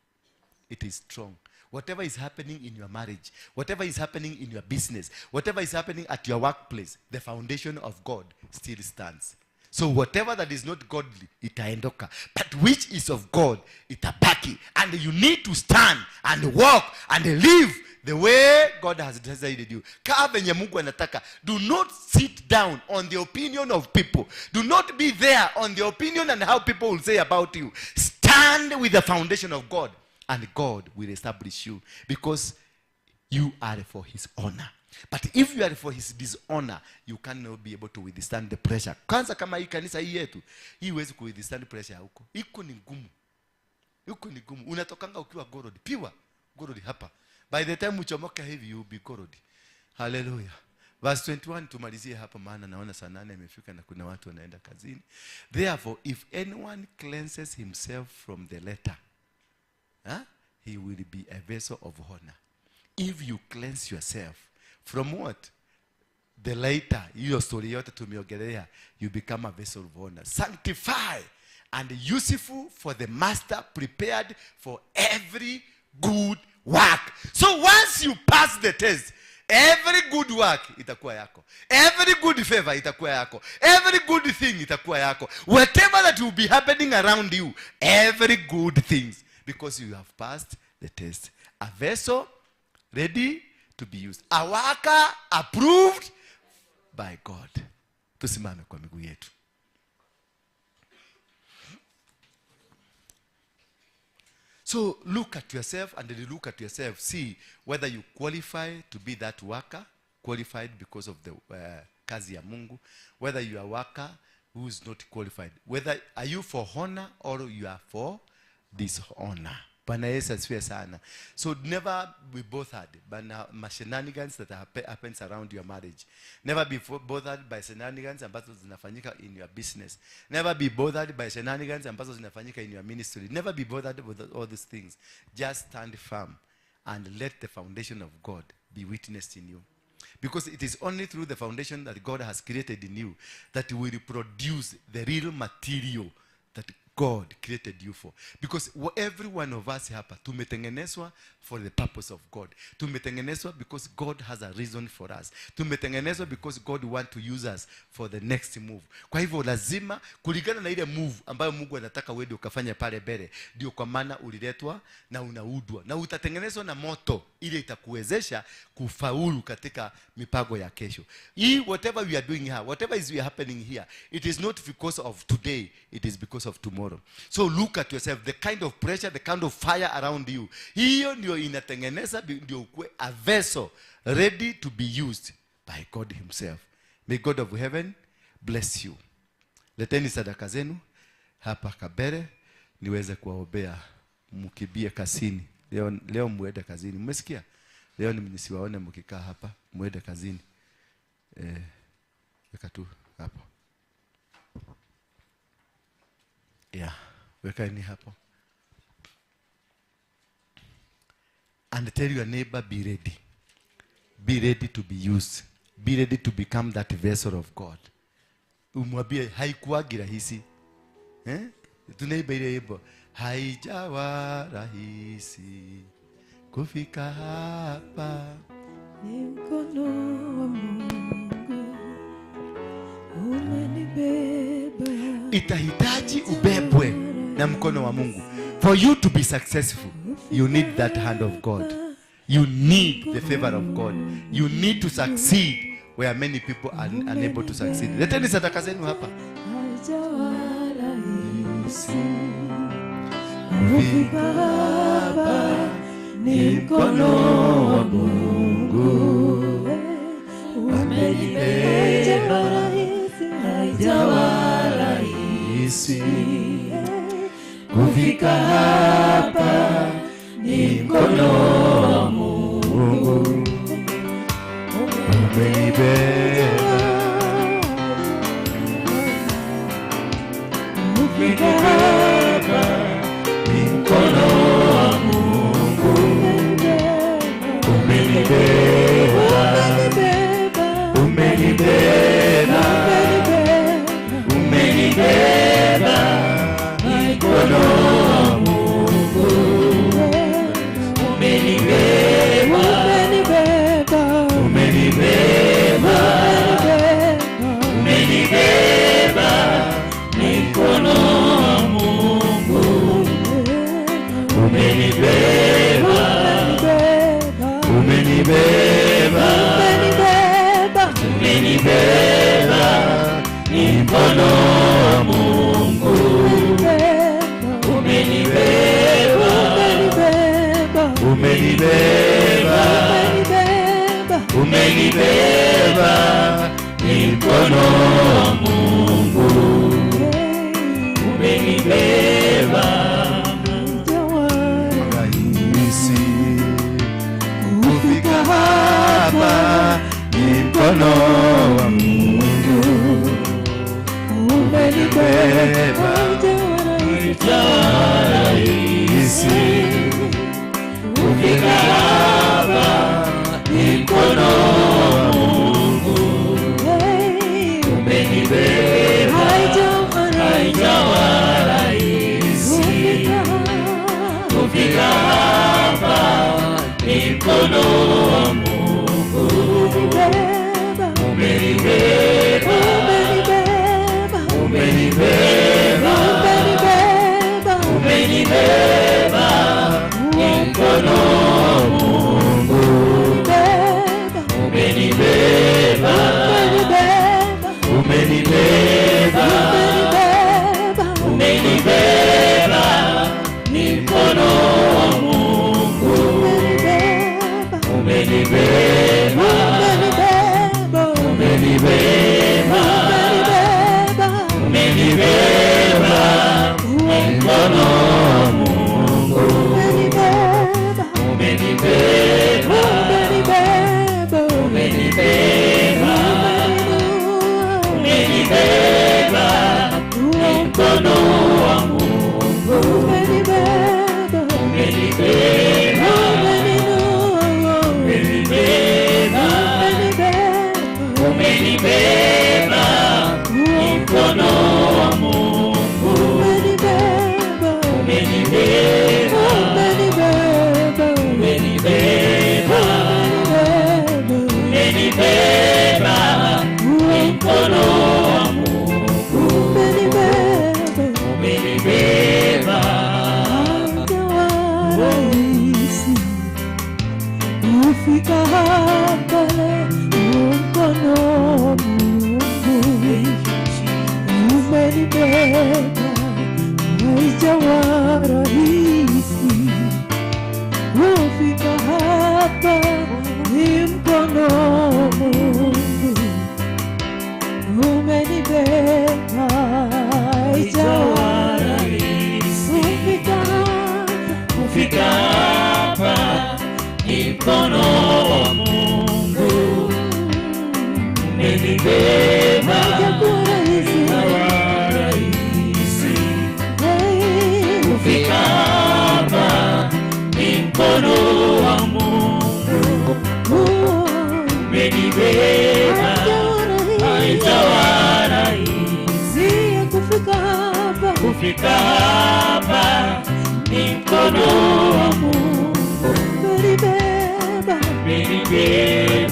It is strong. Whatever is happening in your marriage, whatever is happening in your business, whatever is happening at your workplace, the foundation of God still stands. So whatever that is not godly, itaendoka. But which is of God, itabaki. And you need to stand and walk and live the way God has decided you. Kaa venye Mungu anataka. Do not sit down on the opinion of people. Do not be there on the opinion and how people will say about you. Stand with the foundation of God, and God will establish you, because you are for his honor. But if you are for his dishonor, you cannot be able to withstand the pressure. Kwanza kama hii kanisa hii yetu, hii huwezi kuwithstand pressure huko. Iko ni ngumu. Iko ni ngumu. Unatokanga ukiwa gorodi. Piwa gorodi hapa. By the time uchomoka hivi, you be gorodi. Hallelujah. Verse 21 tumalizie hapa, maana naona saa 8 imefika na kuna watu wanaenda kazini. Therefore, if anyone cleanses himself from the letter, he will be a vessel of honor. If you cleanse yourself from what? The later, hiyo story yote tumeongelea, you become a vessel of honor. Sanctify and useful for the master, prepared for every good work. So once you pass the test, every good work itakuwa yako. Every good favor itakuwa yako. Every good thing itakuwa yako. Whatever that will be happening around you, every good things, because you have passed the test. A vessel ready to be used. A worker approved by God. Tusimame kwa miguu yetu. So look at yourself and then look at yourself. See whether you qualify to be that worker, qualified because of the kazi ya Mungu. Whether you are a worker who is not qualified. Whether are you for honor or you are for dishonor. Bwana Yesu asifiwe sana. So never be bothered by shenanigans that happens around your marriage. Never be bothered by shenanigans ambazo zinafanyika in your business. Never be bothered by shenanigans ambazo zinafanyika in your ministry. Never be bothered with all these things. Just stand firm and let the foundation of God be witnessed in you. Because it is only through the foundation that God has created in you that will produce the real material that God created you for. Because every one of us hapa tumetengenezwa for the purpose of God. Tumetengenezwa because God has a reason for us. Tumetengenezwa because God wants to use us for the next move. Kwa hivyo lazima kulingana na ile move ambayo Mungu anataka wewe ukafanya pale mbele, ndio kwa maana uliletwa na unaudwa na utatengenezwa na moto ile itakuwezesha kufaulu katika mipango ya kesho. Hii whatever we are doing here, whatever is happening here, it is not because of today, it is because of tomorrow. So look at yourself, the kind of pressure, the kind of fire around you. Hiyo ndio inatengeneza, ndio ukue a vessel ready to be used by God himself. May God of heaven bless you. Leteni sadaka zenu hapa Kabere niweze kuwaombea mkibie kazini. Leo muende kazini. Mmesikia? Leo nisiwaone mkikaa hapa, muende kazini. Weka tu hapo. Yeah, weka ni hapo. And tell your neighbor, be ready. Be ready to be used. Be ready to become that vessel of God. Umwambie haikuwagi rahisi. Tunaiba ile wimbo, haijawa rahisi kufika hapa,
Ni mkono wa Mungu umenibeba.
Itahitaji ubebwe na mkono wa Mungu. For you to be successful, you need that hand of God. You need the favor of God. You need to succeed where many people are unable to succeed. Leteni sadaka zenu hapa.
Haijawa rahisi kufika hapa, ni mkono wa Mungu umenibeba. Haijawa rahisi kufika hapa, ni mkono wa Mungu
Umenibeba.
Kufika hapa,
Ni mkono wa Mungu umenibeba. Umenibeba. Umenibeba. Ni mkono wa Mungu umenibeba. Umenibeba. Umenibeba. Ni mkono wa Mungu umenibeba. Umenibeba. Umenibeba. Ni mkono wa Mungu umenibeba. Umenibeba. Umenibeba. Ni mkono wa Mungu umenibeba. Rahisi kufika hapa, ni mkono wa Mungu umenibeba. Rahisi kufika hapa, ni mkono wa Mungu umenibeba. Haijawa rahisi kufika hapa, ni mkono wa Mungu umenibeba. Umenibeba. Umenibeba. Ni mkono wa Mungu umenibeba. Umenibeba. Umenibeba. Ni mkono wa Mungu umenibeba. Umenibeba. Umenibeba. Ni mkono wa Mungu umenibeba. Umenibeba. Umenibeba. Ni mkono wa Mungu umenibeba. Umenibeba. Umenibeba. Ni mkono wa Mungu umenibeba. Umenibeba. Umenibeba. Ni mkono wa Mungu umenibeba.
Rahisi kufika hapa leo, mkono wa Mungu umenibeba. Haijawa rahisi kufika hapa, ni mkono wa Mungu umenibeba. Haijawa
Rahisi
kufika hapa,
kufika hapa, ni mkono wa Mungu umenibeba.
Haijakuwa rahisi.
Rahisi
Hey.
kufika hapa, ni mkono wa Mungu umenibeba. Haijawa rahisi
Kufika hapa,
kufika hapa, ni mkono wa Mungu
umenibeba.
Umenibeba.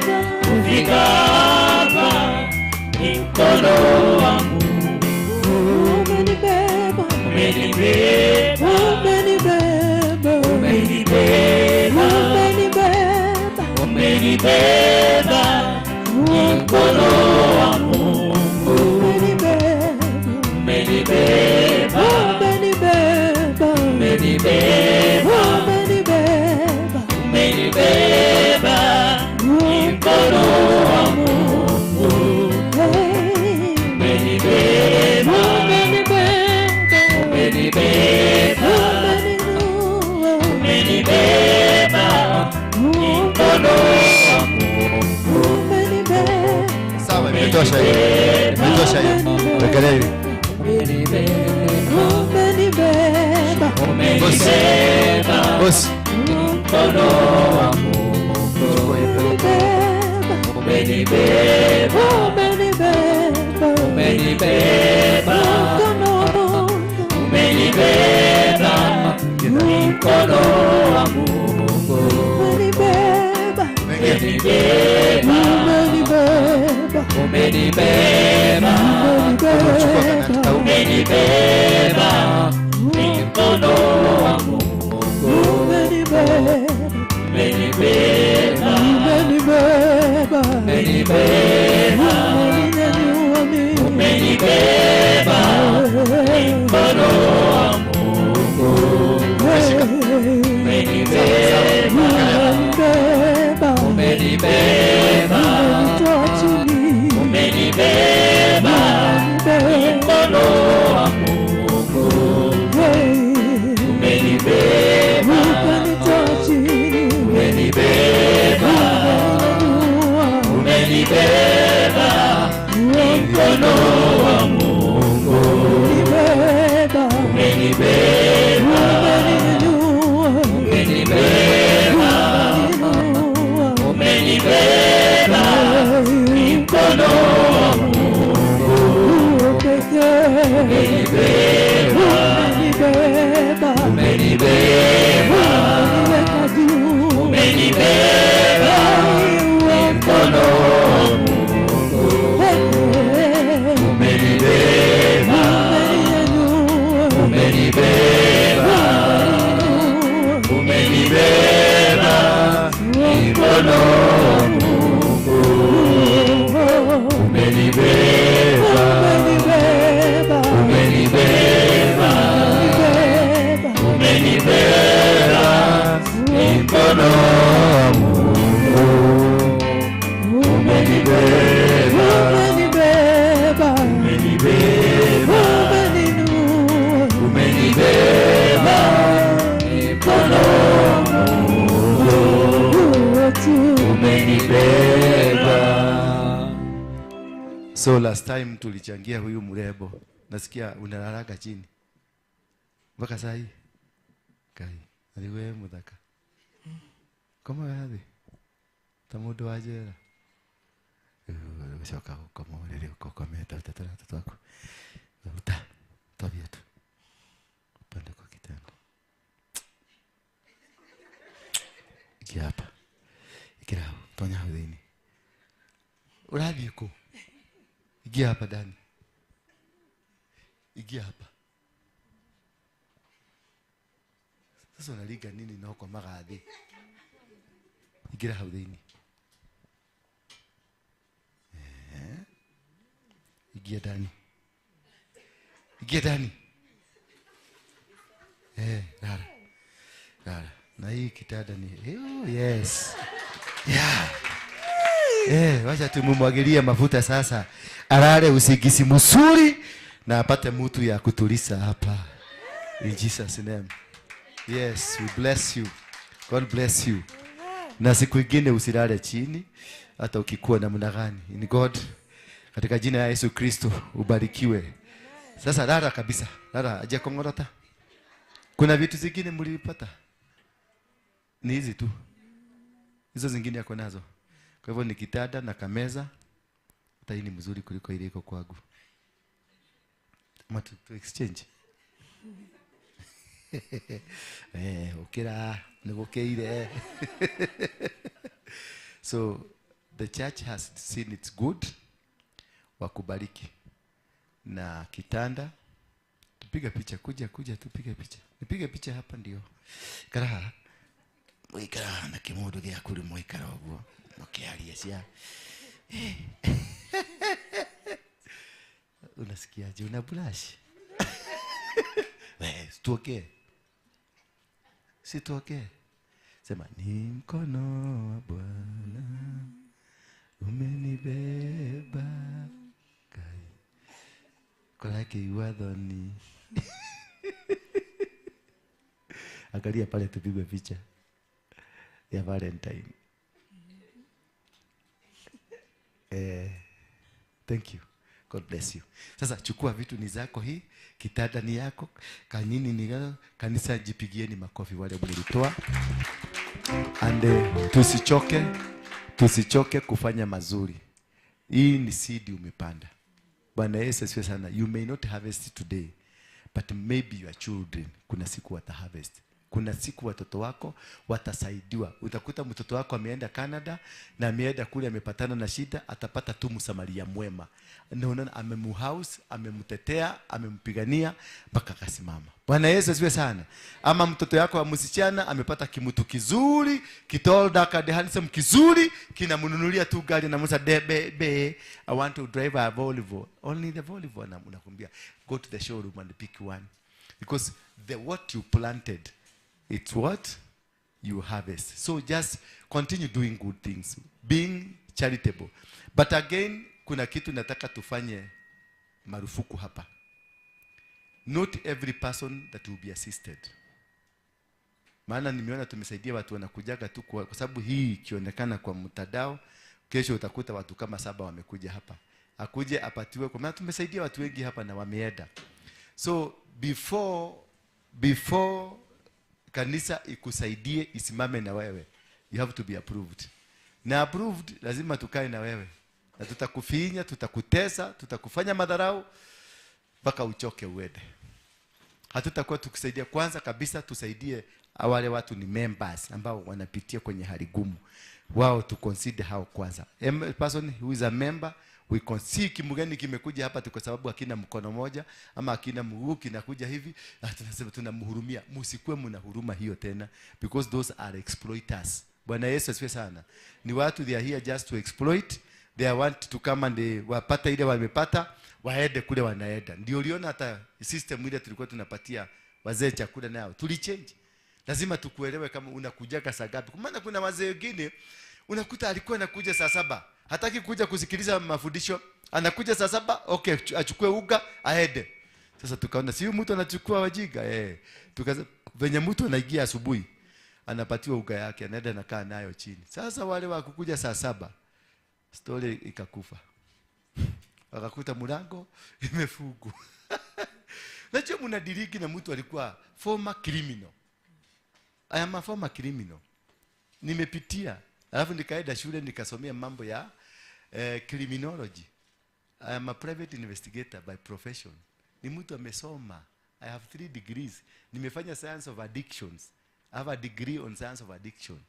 Kufika
hapa ni mkono wa Mungu.
Umenibeba,
Umenibeba,
umenibeba,
umenibeba,
umenibeba,
umenibeba ni mkono wa Mungu.
Umenibeba,
Umenibeba,
umenibeba,
umenibeba,
umenibeba,
umenibeba ni mkono wa Mungu.
Hey.
Umenibeba,
Umenibeba,
umenibeba,
umeninua,
umenibeba ni mkono wa Mungu.
umenibeba,
Sawa, imetosha hiyo. Imetosha hiyo. Wekelea hivi.
Umenibeba,
umenibeba,
umenibeba
Boss,
mkono wa Mungu.
chukua hiyo.
umenibeba,
Umenibeba,
umenibeba,
umenibeba,
mkono wa Mungu,
umenibeba mkono wa Mungu.
umenibeba,
Umenibeba,
umenibeba,
umenibeba,
Chukua kanati
umenibeba,
umenibeba mkono wa Mungu.
umenibeba,
Umenibeba,
umenibeba,
umenibeba,
umeninyanyua mimi,
umenibeba mkono wa Mungu. Umenibeba,
umenibeba,
umenibeba,
umenitoa chini,
umenibeba mkono wa Mungu. Umenibeba,
ukanitoa chini,
umenibeba,
umeninyanyua,
umenibeba mkono wa Mungu.
umenibeba,
Umenibeba,
umeninyanyua,
umenibeba,
umeniinua,
umenibeba mkono wa Mungu.
wewe pekee,
Umenibeba,
umenibeba,
umenibeba,
umeniweka juu,
umenibeba mkono wa Mungu.
pekee,
Umenibeba,
umeninyanyua,
umenibeba,
umeniinua,
umenibeba mkono wa Mungu. Umenibeba,
umenibeba,
umenibeba,
umenibeba,
umenibeba mkono wa Mungu. Umenibeba,
umenibeba,
umenibeba,
umeninua,
umenibeba mkono wa Mungu.
wewe tu.
Umenibeba.
So last time tulichangia huyu mrembo. Nasikia unalalaga chini. Mpaka saa hii. Kai, aliwe muthaka. Koma wathi. Ta mundu wa njera. Ucoka gũkoma ũrĩrĩ ũkomete ũtetera twaku. Ruta. Toa viatu. Upande kwa kitanda. Ingia hapa. Ikira hau. Tonya hau thĩinĩ. Ũrathiĩ kũ? Ingia hapa ndani. Ingia hapa. Sasa unalinga nini na ũkomaga thĩ? Ingĩra hau thĩinĩ. Ingia ndani. Ingia ndani. Rara. Rara. Na hii kitanda ni oh, yes. Yeah. Wacha tumumwagilie mafuta sasa. Alale usingizi mzuri na apate mtu ya kutulisa hapa. In Jesus name. Yes, we bless you. God bless you. Na siku ingine usilale chini hata ukikuwa namna gani. In God, katika jina la Yesu Kristo ubarikiwe. Sasa lala kabisa. Lala aje kongorota. Kuna vitu zingine mlipata? Ni hizi tu. Hizo zingine yako nazo. Kwa hivyo ni kitanda na kameza. Hata hii ni mzuri kuliko ile iko kwangu. Ama tu exchange. Ukira nigukeire. So The church has seen it's good. Wakubariki na kitanda. Tupiga picha, kuja tupige picha. Nipige picha hapa ndio. Karaha. Mwikara na kimundu gya kuri mwikara oguo. Mukiaria cia. Unasikiaje? Una blush? Wewe, tuokee. Si tuokee. Sema ni mkono wa Bwana umenibeba kai. Kolake iwathoni. Angalia pale tupigwe picha ya Valentine. Thank you. God bless you. Sasa chukua vitu ni zako hii, kitanda ni yako, kanini ni yako, kanisa jipigieni makofi wale mlitoa. And tusichoke kufanya mazuri. Hii ni seed umepanda. Bwana Yesu asifiwe sana. You may not harvest today, but maybe your children kuna siku wata harvest. Kuna siku watoto wako watasaidiwa. Utakuta mtoto wako ameenda Canada na ameenda kule amepatana na shida, atapata tu msamaria mwema. Na unaona amemuhouse, amemtetea, amempigania mpaka akasimama. Bwana Yesu asifiwe sana. Ama mtoto yako wa msichana amepata kimutu kizuri, kitall dark and handsome kizuri, kinamnunulia tu gari na msa be I want to drive a Volvo. Only the Volvo, na unakwambia go to the showroom and pick one. Because the what you planted, it's what you harvest. So just continue doing good things, being charitable. But again, kuna kitu nataka tufanye marufuku hapa. Not every person that will be assisted. Maana nimeona tumesaidia watu wanakujaga tu kwa sababu hii ikionekana kwa mtandao, kesho utakuta watu kama 7 wamekuja hapa. Akuje apatiwe, kwa maana tumesaidia watu wengi hapa na wameenda. So before kanisa ikusaidie isimame na wewe, you have to be approved. Na approved lazima tukae na wewe. Na tutakufinya, tutakutesa, tutakufanya madharau mpaka uchoke uende. Hatutakuwa tukusaidia. Kwanza kabisa tusaidie wale watu ni members ambao wanapitia kwenye hali gumu. Wao tu consider hao kwanza. A person who is a member, we consider. Kimgeni kimekuja hapa tu kwa sababu hakina mkono moja ama hakina mguu, kinakuja hivi, tunasema tunamhurumia. Msikuwe mna huruma hiyo tena, because those are exploiters. Bwana Yesu asifiwe sana. Ni watu they are here just to exploit. They want to come and wapata ile wamepata, waende kule wanaenda. Ndio uliona hata system ile tulikuwa tunapatia wazee chakula nao tulichange. Lazima tukuelewe kama unakujaga saa ngapi. Kwa maana kuna wazee wengine unakuta alikuwa anakuja saa 7, hataki kuja kusikiliza mafundisho, anakuja saa 7, okay, achukue uga aende. Sasa tukaona si mtu anachukua wajiga tukaza venye mtu anaingia asubuhi anapatiwa uga yake, anaenda nakaa nayo chini. Sasa wale wa kukuja saa 7, story ikakufa. Wakakuta mlango imefungwa. Najua mnadiriki na mtu alikuwa former criminal. I am a former criminal. Nimepitia. Alafu nikaenda shule nikasomea mambo ya criminology. I am a private investigator by profession. Ni mtu amesoma. I have 3 degrees. Nimefanya science of addictions. I have a degree on science of addiction.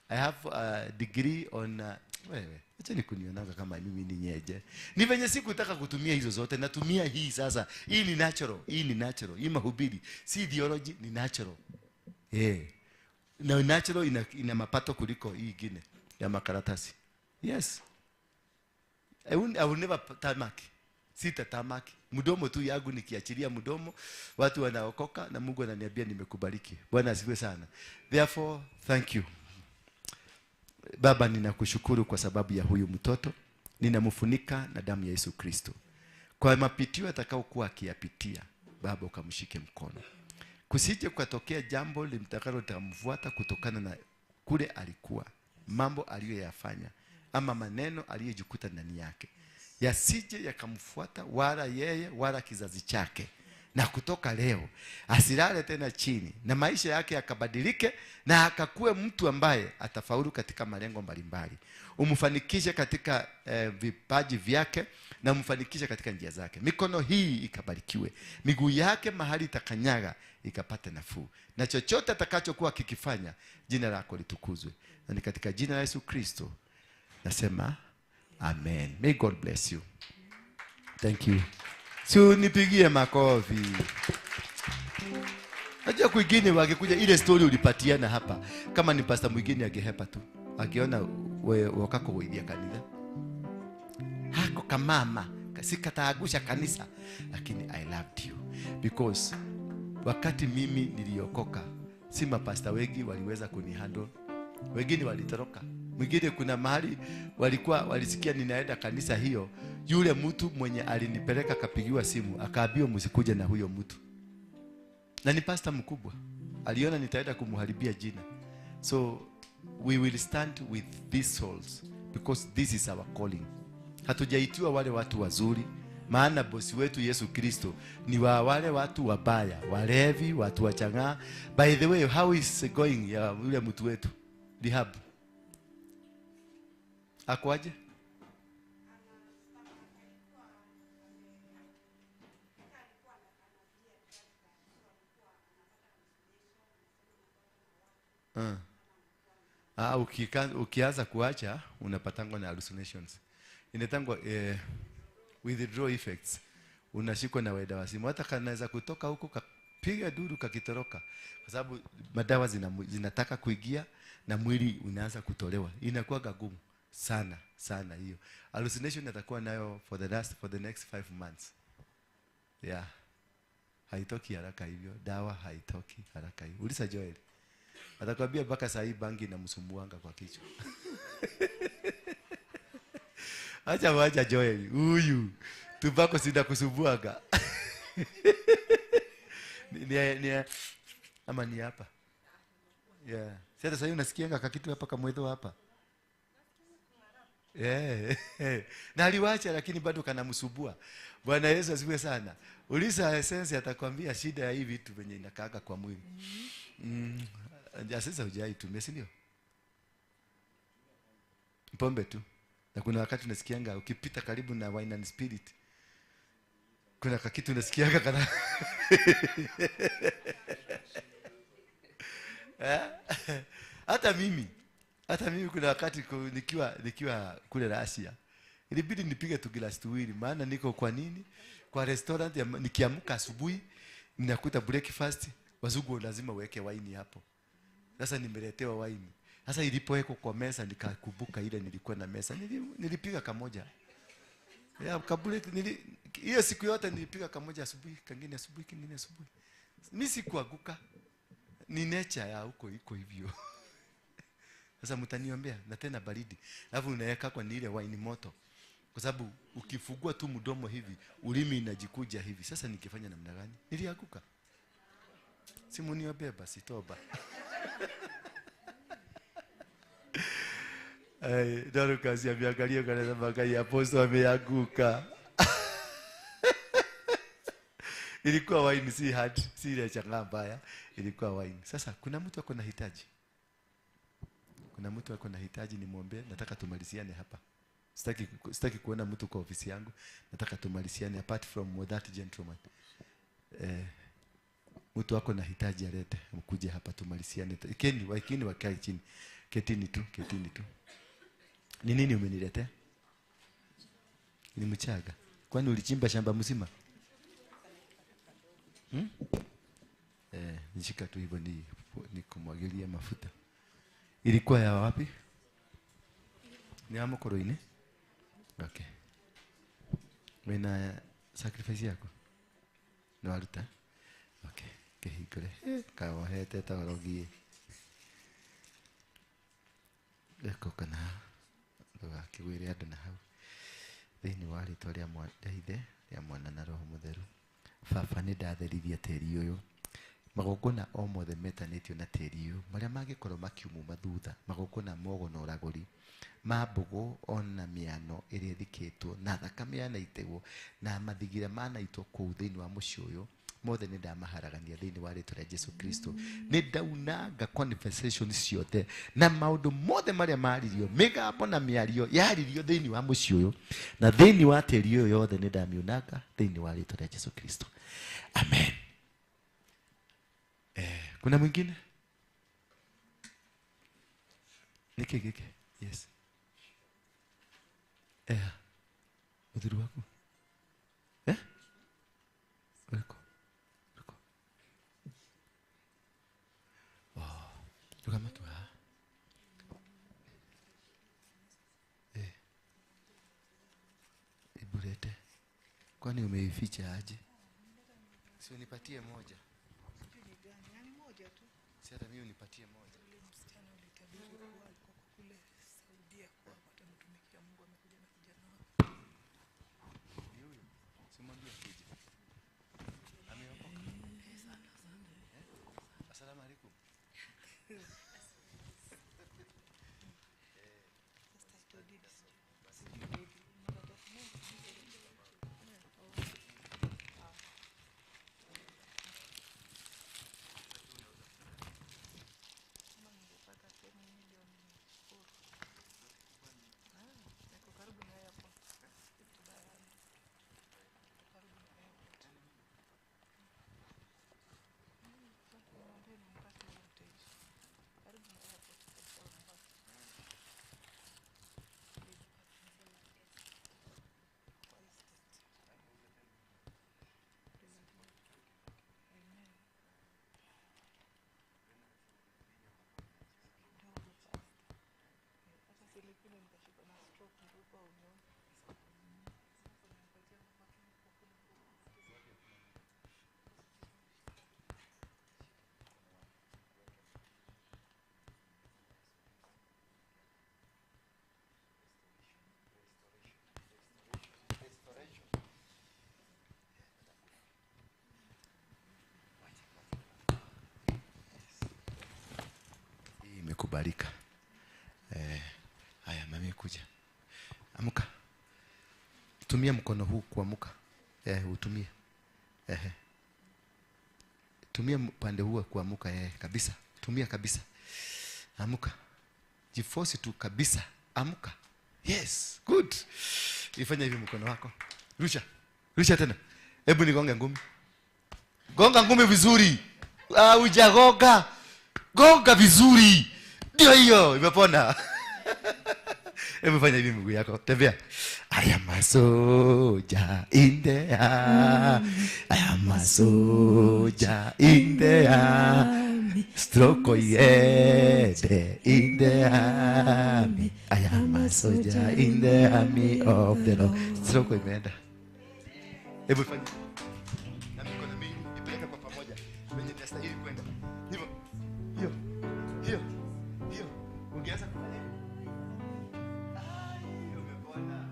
I have a degree on wewe, acha nikunionaga kama mimi ni nyeje. Ni venye sikutaka kutumia hizo zote, natumia hii sasa. Hii ni natural, hii ni natural. Hii mahubiri, si theology, ni natural. Na natural ina mapato kuliko hii ingine ya makaratasi. Yes. I will never tarmac. Sita tarmac. Mdomo tu yangu nikiachilia mdomo, watu wanaokoka na Mungu ananiambia nimekubariki. Bwana asifiwe sana. Therefore, thank you. Baba, ninakushukuru kwa sababu ya huyu mtoto. Ninamfunika na damu ya Yesu Kristo. Kwa mapitio atakayokuwa akiyapitia, Baba ukamshike mkono. Kusije kukatokea jambo limtakalo litamfuata kutokana na kule alikuwa, mambo aliyoyafanya ama maneno aliyejikuta ndani yake, yasije yakamfuata wala yeye wala kizazi chake. Na kutoka leo asilale tena chini, na maisha yake yakabadilike na akakue mtu ambaye atafaulu katika malengo mbalimbali. Umfanikishe katika vipaji vyake na umfanikishe katika njia zake. Mikono hii ikabarikiwe, miguu yake mahali itakanyaga ikapate nafuu, na chochote atakachokuwa kikifanya, jina lako litukuzwe. Na ni katika jina la Yesu Kristo nasema Amen. May God bless you. Thank you. Si unipigie makofi. Najua kwingine wangekuja ile story ulipatiana hapa. Kama ni pastor mwingine angehepa tu. Akiona wakakugoithia kanitha. Hako kamama sikataagusha kanisa, lakini I loved you because wakati mimi niliokoka, si mapasta wengi waliweza kunihandle. Wengine walitoroka. Mwingine kuna mahali walikuwa walisikia ninaenda kanisa hiyo, yule mtu mwenye alinipeleka kapigiwa simu, akaambiwa msikuje na huyo mtu. Na ni pasta mkubwa. Aliona nitaenda kumharibia jina. So we will stand with these souls because this is our calling. Hatujaitiwa wale watu wazuri, maana bosi wetu Yesu Kristo ni wa wale watu wabaya, walevi, watu wachang'aa. By the way, how is going ya yule mtu wetu rehab? Akwaje? Ukianza kuacha unapatangwa na hallucinations. Inatangwa withdraw effects. Unashikwa na weda wazimu. Hata kanaweza kutoka huko kapiga duru kakitoroka, kwa sababu madawa zinataka kuingia na mwili unaanza kutolewa. Inakuwa gumu sana sana hiyo. Hallucination atakuwa nayo for the next 5 months. Yeah. Haitoki haraka hivyo. Dawa haitoki haraka hivyo. Ulisa Joel. Atakwambia mpaka saa hii bangi inamsumbuanga kwa kichwa. Acha wacha Joel. Huyu tubako sida kusumbuanga. Ni ama ni hapa. Yeah. Sasa sasa unasikianga kakitu hapa kamwetho hapa. Yeah. Na aliwacha lakini bado kanamsumbua. Bwana Yesu asifiwe sana. Ulisa essence atakwambia shida ya hivi vitu venye inakaaga kwa mwili. Sasa hujaitumia, si ndio? Pombe tu. Na kuna wakati unasikianga ukipita karibu na wine and spirit, kuna kakitu unasikianga kana. Hata mimi kuna wakati nikiwa kule Russia, ilibidi nipige tu glass tuwili, maana niko kwa nini? Kwa restaurant nikiamka asubuhi ninakuta breakfast, wazungu lazima weke wine hapo. Sasa nimeletewa wine. Sasa ilipowekwa kwa meza nikakumbuka ile nilikuwa na meza. Nilipiga kamoja. Ya kabule hiyo siku yote nilipiga kamoja asubuhi, kingine asubuhi, kingine asubuhi. Mimi sikuanguka. Ni nature ya huko iko hivyo. Sasa mtaniombea na tena baridi. Alafu unaweka kwa ile wine moto. Kwa sababu ukifungua tu mdomo hivi, ulimi inajikuja hivi. Sasa nikifanya namna gani? Nilianguka. Simu niombee basi toba. Dorcas ameangalia kana magai apostle ameanguka. Ilikuwa wine, si hard, si ile chang'aa mbaya, ilikuwa wine. Sasa kuna mtu ako na hitaji. Kuna mtu ako na hitaji nimuombe, nataka tumaliziane hapa. Sitaki kuona mtu kwa ofisi yangu, nataka tumaliziane apart from that gentleman. Mtu ako na hitaji alete, mkuje hapa tumaliziane. Ikeni wakae chini. Ketini tu. Ni nini umeniletea? Ni mchaga. Kwani ulichimba shamba mzima? Nishika tu hivyo ni kumwagilia mafuta. Ilikuwa ya wapi? Ni ya Mokoroini? Okay. Wena sacrifice yako? Ni waruta? Okay. Kehikure. Kawohete torogie. Eko kana ndugakĩgwĩre andũ na hau. Thĩinĩ wa rĩtwa rĩa Ithe, rĩa Mwana na Roho Mũtheru. Baba, nĩ ndatherithia tĩri ũyũ. Magongona o mothe metanĩtio na tĩri ũyũ, marĩa mangĩkorwo makiumuma thutha, magongona mogo na ũragũri, ma mbũgũ ona mĩano ĩrĩa ĩthikĩtwo, na thakame yanaitĩgwo, na mathigira manaitwo kũu thĩinĩ wa mũciĩ ũyũ, mothe nĩ ndamaharagania thĩinĩ wa rĩtwa rĩa Jesu Kristo. Nĩ ndaunanga conversation ciothe na maũndũ mothe marĩa maririo, mĩgambo na mĩario yaririo thĩinĩ wa mũciĩ ũyũ na thĩinĩ wa tĩri ũyũ yothe nĩ ndamiunanga thĩinĩ wa rĩtwa rĩa Jesu Kristo. Amen. Kuna mwingine? Niki giki? Yes. Muthuri waku. Eh? Uriko. Uriko. Oh, rugama tu ha. Iburete. Kwani umeificha aje? Si unipatie moja.
Yaani moja tu.
Si hata mimi unipatie moja.
Yule msichana ulitabiri kuwa alikuwa kule Saudia kwa atamtumikia Mungu, amekuja na kijana wake.
Ni huyo. Simwambie akuje. Ameokoka.
Sana sana.
Asalamu alaykum.
Sasa itodidi. Kama ningepata 10 milioni ningeshukuru. Niko karibu na airport. Niko karibu na airport. Sasa niambie nimpate huyo mteja. Karibu na airport kabisa Mombasa. Kwa estate. Amen. Kidogo pastor. Hata Filipino nikashikwa na stroke nilikuwa unioni. Sasa nimepatia mama kwa kule
Hii imekubalika. Haya mami kuja. Amka. Tumia mkono huu kuamka. Utumie. Tumia upande huu kuamka kabisa. Tumia kabisa. Amka. Jiforce tu kabisa. Amka. Yes, good. Ifanya hivi mkono wako. Rusha. Rusha tena. Hebu nigonge ngumi. Gonga ngumi vizuri. Ah, hujagonga. Gonga vizuri. Ndio hiyo, imepona. Hebu fanya hivi mguu yako. Tembea. I am a soldier in the army. I am a soldier in the army. Stroke yede in the army. I am a soldier in the army of the Lord. Stroke imeenda. Hebu fanya. Na mikono miwili ipeleke kwa pamoja. Penye inastahili kwenda. Hivyo. Hiyo. Hiyo. Hiyo. Ungeanza kufanya hivi. Ai, umepona.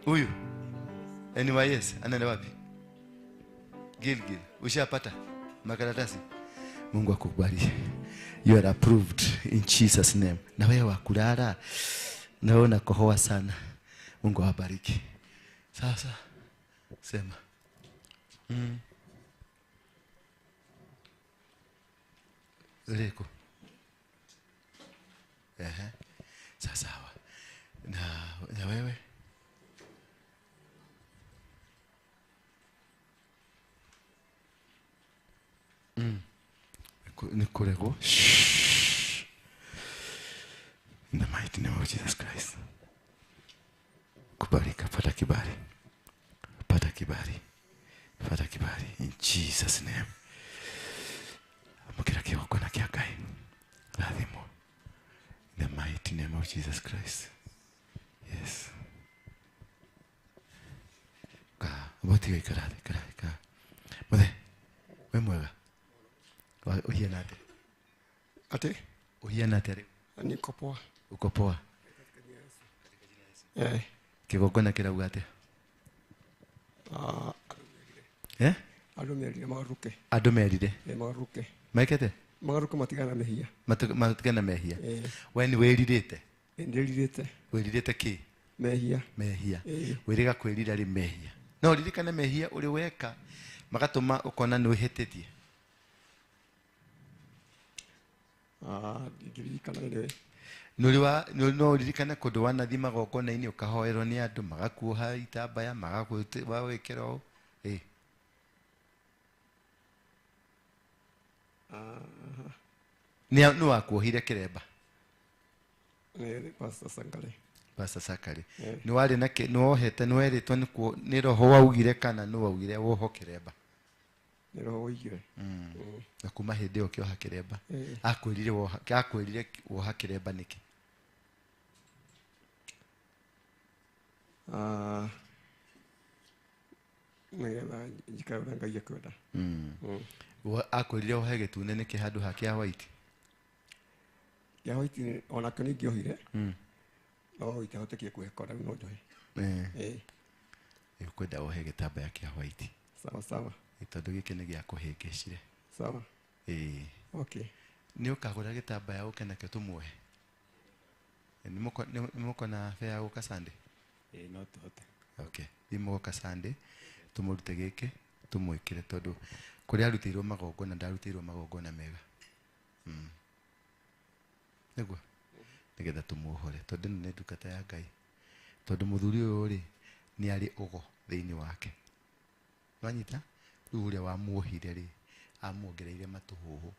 Huyu NYS anaenda wapi? Gilgil. Ushapata makaratasi? Mungu akubariki. You are approved in Jesus name. Na wewe wakulala, na wewe unakohoa sana. Mungu awabariki. Sasa sema. Reko. Sasa sawa. Na wewe? Nikurego. Shh. In the mighty name of Jesus Christ. Kubarika, pata kibali. Pata kibali. Pata kibali in Jesus name. Mukira kioko na kiakai. Rathimo. In the mighty name of Jesus Christ. Yes. Ka, botiga ikara, ikara, ikara. Muthe. We mwega. Uhiana ate?
Ate?
Uhiana ate?
Niko poa.
Uko poa? Kigongona kirauga atia?
Andũ merire magaruke.
Andũ merire?
Magaruke.
Mekete?
Magaruke matigana mehia.
Matigana mehia. We nĩ wĩrirĩte?
Nĩndĩrirĩte.
Wĩrirĩte kĩ?
Mehia.
Mehia. Wĩrĩga kwĩrira rĩ mehia. No ririkane mehia ũrĩ weka magatũma ũkona nĩ wĩhĩtĩtie.
Ndirikana nĩ
No uririkane kũndũ wanathiĩ magongona-inĩ ũkahoerwo nĩ andũ magakuoha itambaya magagwĩkĩra ũũ. Nĩ wakuohire kĩremba?
Nĩ Pastor Sankale.
Pastor Sakari.
Eh.
Nĩ warĩ na nĩ wohete, nĩ werĩtwo nĩ roho waugire kana nĩ waugire woho kĩremba?
Nĩ roho waugire.
Na kuma hĩndĩ ĩyo ũkĩoha kĩremba.
Eh.
Akwĩrire woha kĩremba nĩkĩ?
Ah, nĩgetha njikare ũrĩa Ngai ekwenda.
Akwĩrire wohe gĩtune nĩkĩ handũ ha kĩa white?
Kĩa white onakĩo nĩ ingĩohire. No itahotekie kwĩheka rĩu no njohe.
Eh.
Eh.
Ũkwenda wohe gĩtambaya kĩa white.
Sawa sawa.
Tondũ gĩkĩ nĩ gĩa kũhĩngĩcire.
Sawa. Okay.
Nĩ ũkagũra gĩtambaya ũke nakĩo tũmuohe. Nĩ mũkona bea ya gũka Sunday?
No tũhote.
Okay. Thiĩ mũgoka Sunday, tũmũrute gĩkĩ, tũmwĩkĩre tondũ kũrĩa arutĩirwo magongona ndarutĩirwo magongona mega. Nĩguo? Nĩgetha tũmuohore tondũ ĩno nĩ ndungata ya Ngai. Tondũ mũthuri ũyũ rĩ, nĩ arĩ ũgo thĩinĩ wake. Nwanyita? Rĩu ũrĩa wamuohire rĩ, amuongereire matũhũhũ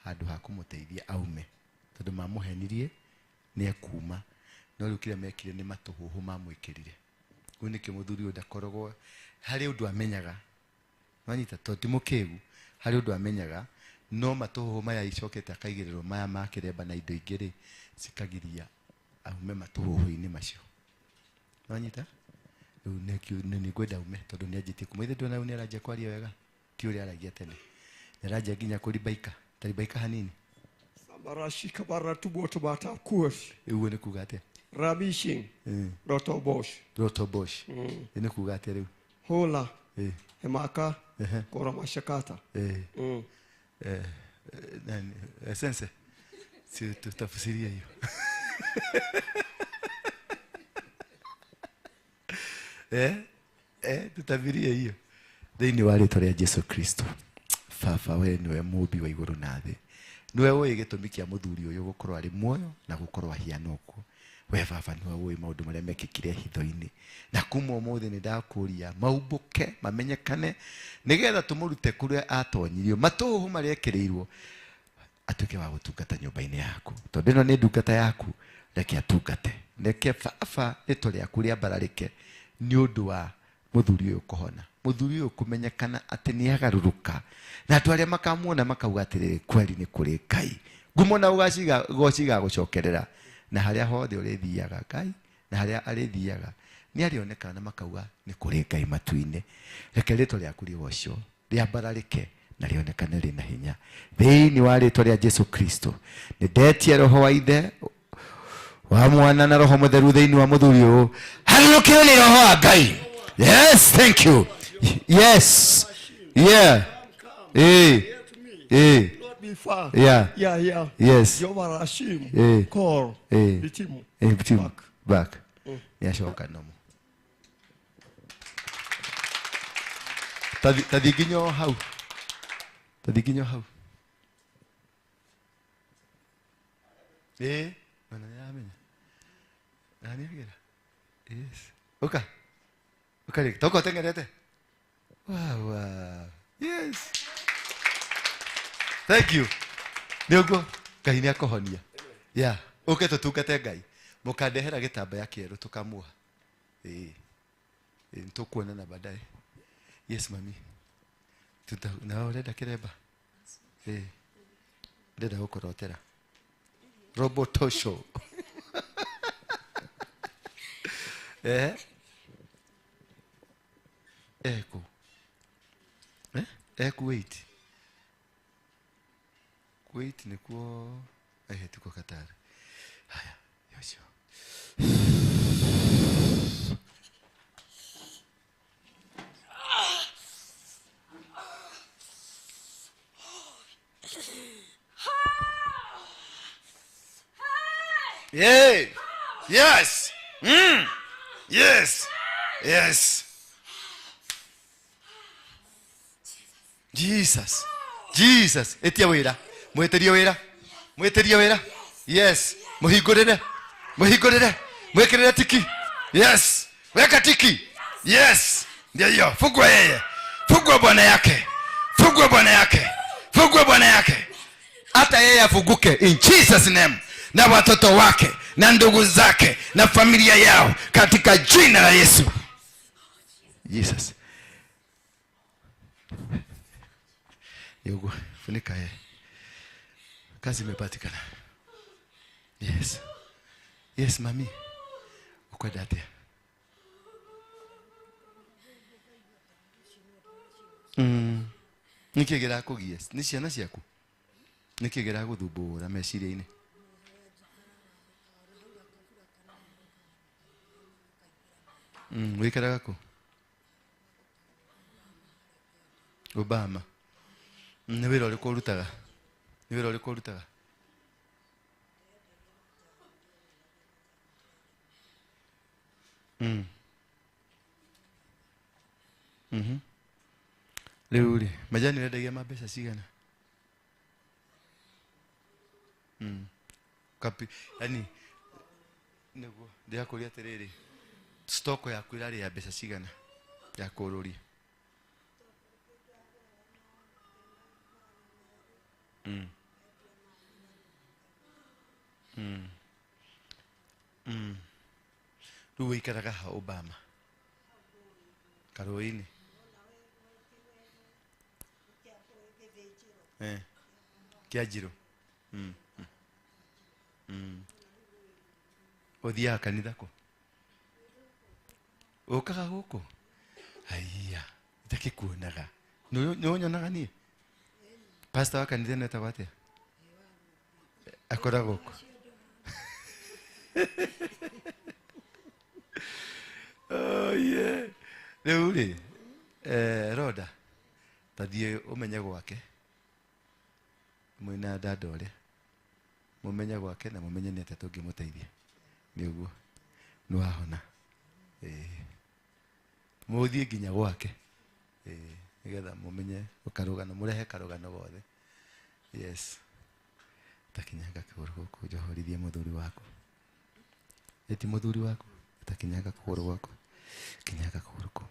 handũ ha kũmũteithia aume. Tondũ mamũhenirie nĩ ekuma. No rĩu kĩrĩa mekire nĩ matũhũhũ mamwĩkĩrire. Rĩu nĩkĩo mũthuri ũyũ ndakoragwo harĩ ũndũ amenyaga. Nwanyita? Tondũ ti mũkĩgu, harĩ ũndũ amenyaga, no matũhũhũ maya icokete akaigĩrĩrwo maya ma kĩremba na indo ingĩ rĩ, cikagiria aume matũhũhũ-inĩ macio. Nwanyita? Rĩu nĩ ngwenda aume tondũ nĩ anjĩtie kuma. Ithe ndona rĩu nĩ aranjia kwaria wega, ti ũrĩa aragia tene. Nĩ aranjia nginya kũribaika, taribaika hanini.
Samarashika baratubo tubata kuosh.
Ũguo nĩ kuga atĩa?
Rabishing. Rotobosh.
Rotobosh. Nĩ kuga atĩa rĩu?
Hola. Hemaka. Koramashakata.
Nani? Sense. Si tutafsiria hiyo. Tutabirie hiyo. Thĩinĩ wa rĩĩtwa rĩa Jesu Kristo. Baba, we nĩwe mũũmbi wa igũrũ na thĩ. Nĩwe ũĩ gĩtũmi kĩa mũthuri ũyũ gũkorwo arĩ muoyo na gũkorwo ahiana ũguo. We baba nĩwe ũĩ maũndũ marĩa mekĩkire hitho-inĩ. Na kuma ũmũthĩ nĩ ndakũria maumbũke mamenyekane nĩgetha tũmũrute kũrĩa atonyirio, matũhũhũ marĩa ekĩrĩirwo, atuĩke wa gũtungata nyũmba-inĩ yaku. Tondũ ĩno nĩ ndungata yaku, reke atungate. Reke baba rĩtwa rĩaku rĩambararĩke nĩ ũndũ wa mũthuri ũyũ kũhona. Mũthuri ũyũ kũmenyekana atĩ nĩ agarũrũka. Na andũ arĩa makamuona makauga atĩrĩrĩ, kweli nĩ kũrĩ Ngai. Ngumo na ũgaci igagũcokerera. Na harĩa hothe ũrĩthiaga Ngai, na harĩa arĩthiaga, nĩ arĩonekana na makauga nĩ kũrĩ Ngai matu-inĩ. Reke rĩtwa rĩaku rĩgocwo, rĩambararĩke na rĩonekane rĩna hinya. Thĩinĩ wa rĩtwa rĩa Jesu Kristo, nĩ ndetie roho wa Ithe, wa Mwana na Roho Mũtheru thĩinĩ wa mũthuri ũyũ. Harũrũkĩrwo nĩ roho wa Ngai. Yes, thank you. Yes. Yeah.
Not be far.
Yeah.
Yeah, yeah.
Yes.
Jehovah Rashim. Call. Bitimu.
Bitimu.
Back.
Back. Yashoka nomo. Tathi nginya hau. Tathi nginya hau. Mana nĩaramenya. Na nĩagera. Yes. Ũka. Ũka rĩngĩ. Toka ũteng'erete. Wow, wow. Yes. Thank you. Nĩ ũguo Ngai nĩ akũhonia. Yeah. Ũke tũtungate Ngai. Mũkandehera gĩtambaya kĩerũ tũkamuoha. Nĩtũkuonana baadaye. Yes, mami. Tuta, na ũrenda kĩremba? Ndĩrenda gũkũrotera. Robotosho. Eko. Kuwait. Kuwait nikuo tuko Qatar. Haya, yosho. Yeah. Yes. Yes. Yes. Jesus. Jesus. Etia wira. Mwetirie wira. Mwetirie wira. Yes. Muhingurire. Muhingurire. Mwikirire tiki. Yes. Weka tiki. Yes. Ndio hiyo. Fungua yeye. Fungua bwana yake. Fungua bwana yake. Fungua bwana yake. Hata yeye afunguke in Jesus name, na watoto wake na ndugu zake na familia yao katika jina la Yesu. Jesus. Yogo, funika yeye. Kazi imepatikana. Yes. Yes, mami. Uko datia. Niki gĩrakũgia? Nĩ ciana ciaku? Nĩkĩ gĩragũthumbũra meciria-inĩ? Wĩikaraga kũ? Obama. Nĩ wĩra ũrĩkũ ũrutaga? Nĩ wĩra ũrĩkũ ũrutaga? Rĩu rĩ, majani ũrendagia ma mbeca cigana? Kapi, yani nĩguo ndĩrakũria atĩrĩrĩ, stoko yaku ĩrarĩ ya mbeca cigana ya kũrũria? Rĩu wĩikaraga ha Obama? Karũĩ-inĩ? Kĩa Njirũ. Ũthiaga kanitha kũ? Ũkaga gũkũ? Haiya, itakĩkuonaga. Nĩ ũnyonaga niĩ? Pastor wa kanitha ĩno etagwo atĩa? Akoragwo kũ? Oh yeah. Rĩu rĩ, Roda, tathiĩ ũmenye gwake mwĩna dada ũrĩa mũmenye gwake na mũmenye nĩ atĩa tũngĩmũteithia. Nĩ ũguo nĩ wahona. Mũthiĩ nginya gwake, nĩgetha mũmenye karũgano, mũrehe karũgano gothe. Yes. Takinyanga kũgũrũ gũkũ njohorithie mũthuri waku. Ĩti mũthuri waku, takinyanga kũgũrũ gwaku. Kinyanga kũgũrũ kũu.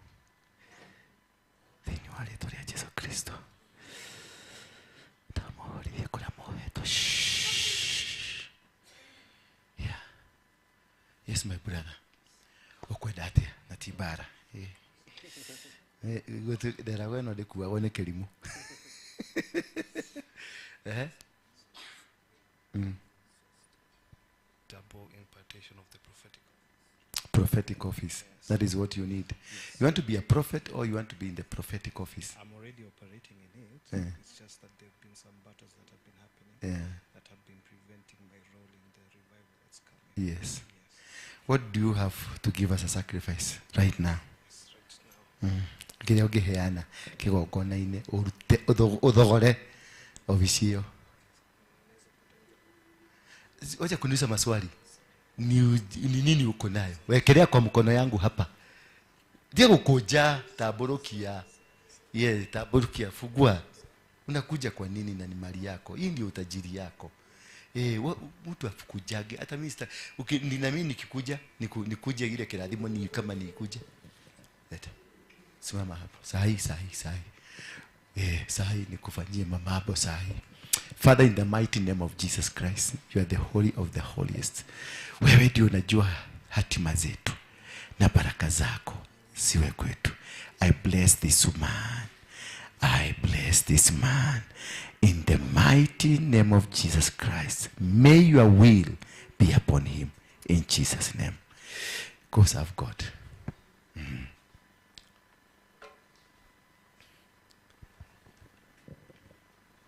Thĩinĩ wa rĩĩtwa rĩa Jesu Kristo. Ndamũhorithie kũrĩa mohetwo. Yeah. Yes, my brother. Ũkwenda atĩa na ti mbara? Nderagwo ĩno ndĩkuagwo nĩ kĩrimũ.
Double impartation of the prophetic.
Prophetic office.
Yes.
That is what you need.
Yes.
You want to be a prophet or you want to be in the prophetic office?
I'm already operating in it.
Yeah.
It's just that there have been some battles that have been happening that have been preventing my role in the revival that's coming.
Yes.
Yes.
What do you have to give as a sacrifice right now?
Yes, right now.
Kĩrĩa ũngĩheana kĩgongona-inĩ ũrute ũthogore ofici ĩyo. Wacha kuniuliza maswali. Ni nini uko nayo? Wekelea kwa mkono yangu hapa. Ndiye kukuja taburukia. Ye, taburukia fugua. Unakuja kwa nini na ni mali yako? Hii ndio utajiri yako. Mtu afukujage hata mimi na mimi nikikuja nikuje ile kiradhimo ni kama nikuje. Leta. Simama hapo. Sahi sahi sahi. Sahi nikufanyie mama hapo sahi. Father, in the mighty name of Jesus Christ, you are the holy of the holiest. Wewe ndio unajua hatima zetu na baraka zako siwe kwetu. I bless this man. I bless this man in the mighty name of Jesus Christ. May your will be upon him in Jesus' name. Go serve God.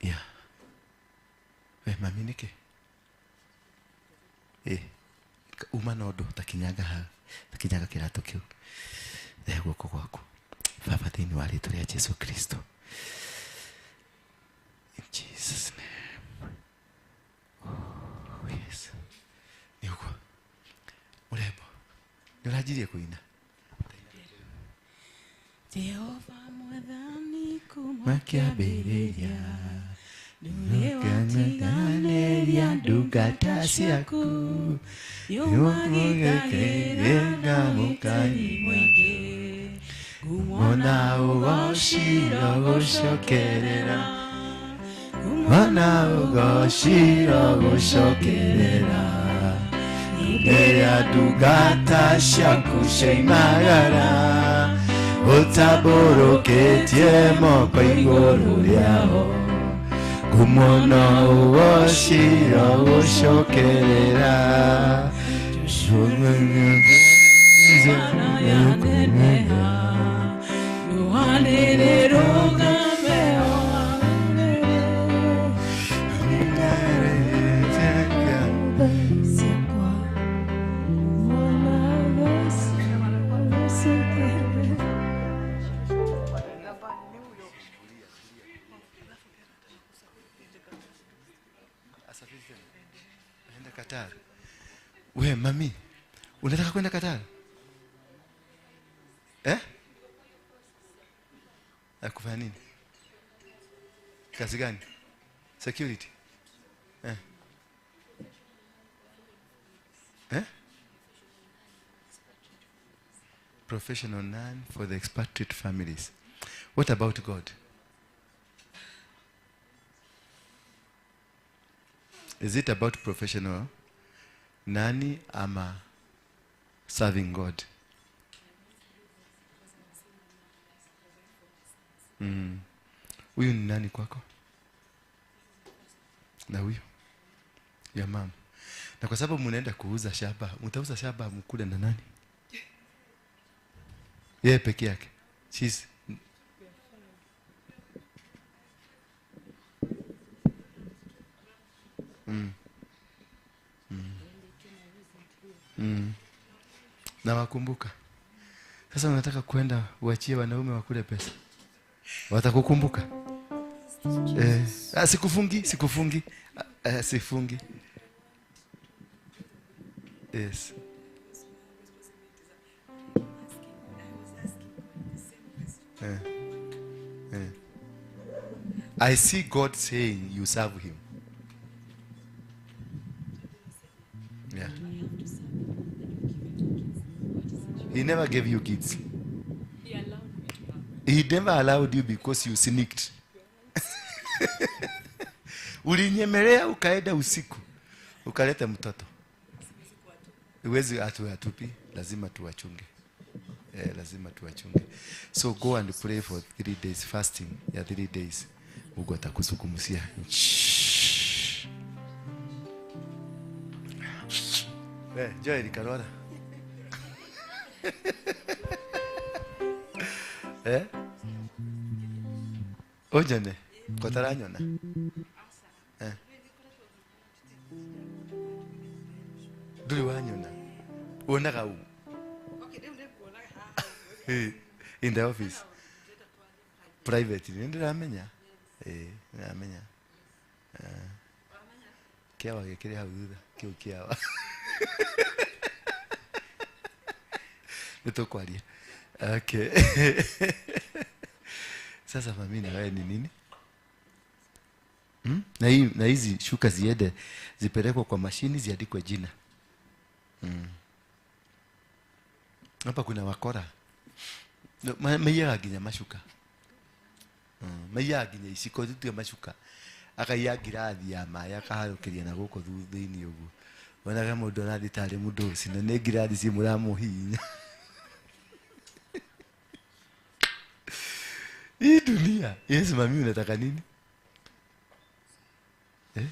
Yeah. We mami nĩkĩ? Uma na ũndũ takinyaga ha, takinyaga kĩratũ kĩu. Rehe guoko gwaku. Baba, thĩinĩ wa rĩĩtwa rĩa Jesu Kristo. In Jesus' name. Oh, yes. Nĩ ũguo. Mũrembo, nĩ ũranjirie kũina?
Jehova mwathani
kuma kĩambĩrĩria nĩwatiganĩria ndungata ciaku yũmagĩtagĩra na mũkani mũingĩ ngumo na ũgociro gũcokerera ngumo Mana ugoshiro gushokerera Ndera dugata shakusheimagara Utaboroketie moko iguru riao Kumono ugoshiro gushokerera Qatar. We mami, unataka kwenda Qatar? Eh? Akufanya nini? Kazi gani? Security. Eh? Eh? Professional nun for the expatriate families. What about God? Is it about professional nani ama serving God? Huyu ni nani kwako? Na huyu? Ya mama. Na kwa sababu mnaenda kuuza shamba, mtauza shamba mkule na nani? Yeye peke yake. She's Na wakumbuka. Sasa unataka kwenda uachie wanaume wakule pesa. Watakukumbuka. Sikufungi, sikufungi. Sifungi. Yes. I see God saying you serve him. Yeah. He never gave you kids.
He allowed me to have.
He never allowed you because you sneaked. Ulinyemelea ukaenda usiku. Ukaleta mtoto. Uwezi atupi, lazima tuwachunge. Lazima tuwachunge. So go and pray for 3 days fasting. Ya 3 days. Mungu atakusukumusia. Joel Karora. Eh? Ojane, kotaranyona. Eh. Duli wanyona. Uonaga u. In the office. Private. Ndiramenya. Ndiramenya. Kiawa gikiri hau thutha, kiu kiawa. Nitokwaria. Okay. Sasa mami na wewe ni nini? Na hizi shuka ziende zipelekwe kwa mashini ziandikwe jina. Hapa kuna wakora. Maiyaga nginya mashuka. Maiyaga nginya iciko tutige mashuka. Akaiya ngirathi ya maĩ akaharũkĩria na gũkũ thutha-inĩ ũguo. Wonaga mũndũ arathiĩ tarĩ mũndũ ũcio na nĩ ngirathi ci mũramũhihinya. Hii dunia. Yes, mami unataka nini? Eh?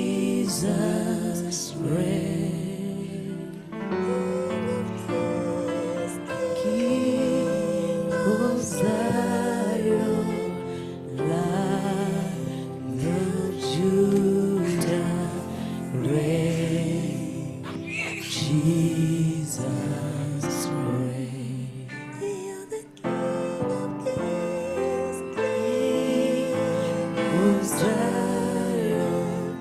Jesus reign. King of Zion, Lion of Judah, reign. Jesus reign. King of Zion,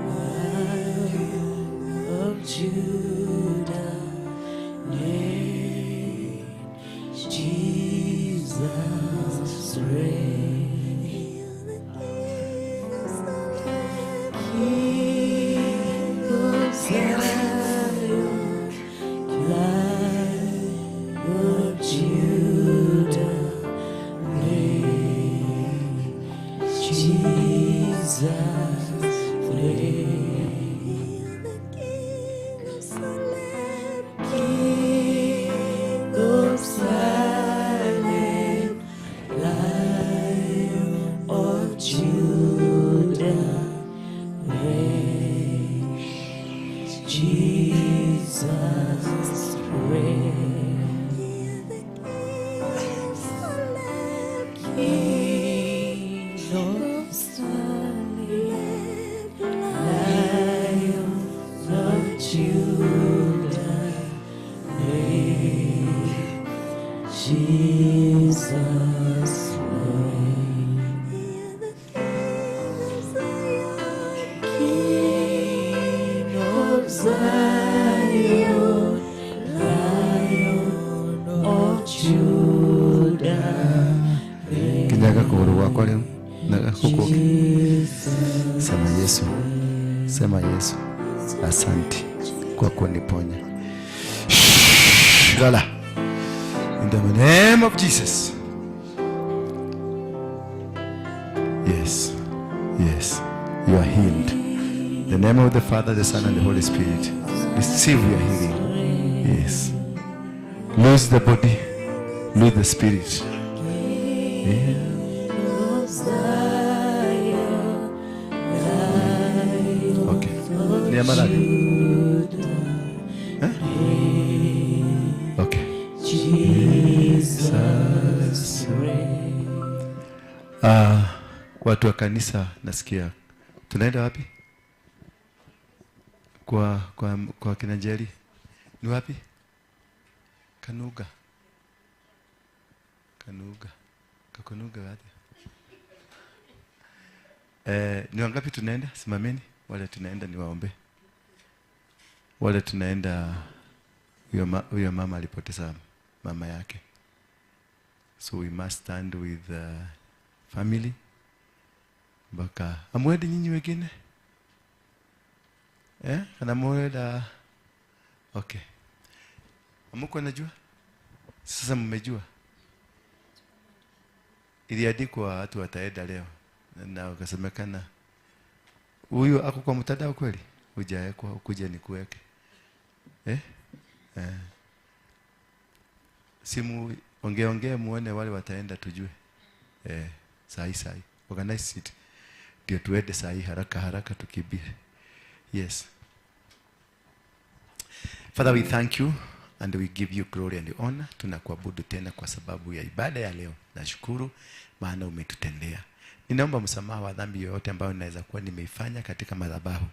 Lion of Judah, reign. Jesus reign. King of Zion, Lion of Judah, reign. Jesus reign. King of Salem, Lion of Judah, reign. Jesus reign. King of Salem, Lion of Judah, reign. Jesus reign. King of Zion, Lion of Judah, reign.
Kinyaga kuguru gwakwa riu na guku.
Jesus
Sema Yesu, sema Yesu, asante kwa kuniponya. Shh, Lala. In the name of Jesus. Yes, yes, you are healed. In the name of the Father, the Son, and the Holy Spirit. Receive your healing. Yes. Lose the body, lose the spirit. Yeah.
of Zion, Lion
Okay. Ni ya maradhi? Eh? Okay.
Jesus reign.
Watu wa kanisa nasikia tunaenda wapi? Kwa kina Njeri. Ni wapi? Kanuga. Kanuga. Kakunuga wapi? Ni wangapi tunaenda? Simameni. Wale tunaenda ni waombe. Wale tunaenda, huyo mama alipoteza mama yake. So we must stand with the family. Mpaka amwende nyinyi wengine? Eh? Kana mwenda. Okay. Amuko najua? Sasa mmejua? Iliandikwa watu wataenda leo. Na ukasemekana huyu ako kwa mtandao kweli? Hujaekwa, ukuje nikuweke. Eh? Eh. Simu ongea muone wale wataenda tujue. Eh, sahi sahi. Organize it. Ndio tuende sahi haraka haraka tukimbie. Yes. Father, we thank you and we give you glory and honor. Tunakuabudu tena kwa sababu ya ibada ya leo. Nashukuru maana umetutendea. Ninaomba msamaha wa dhambi yoyote ambayo ninaweza kuwa nimeifanya katika madhabahu,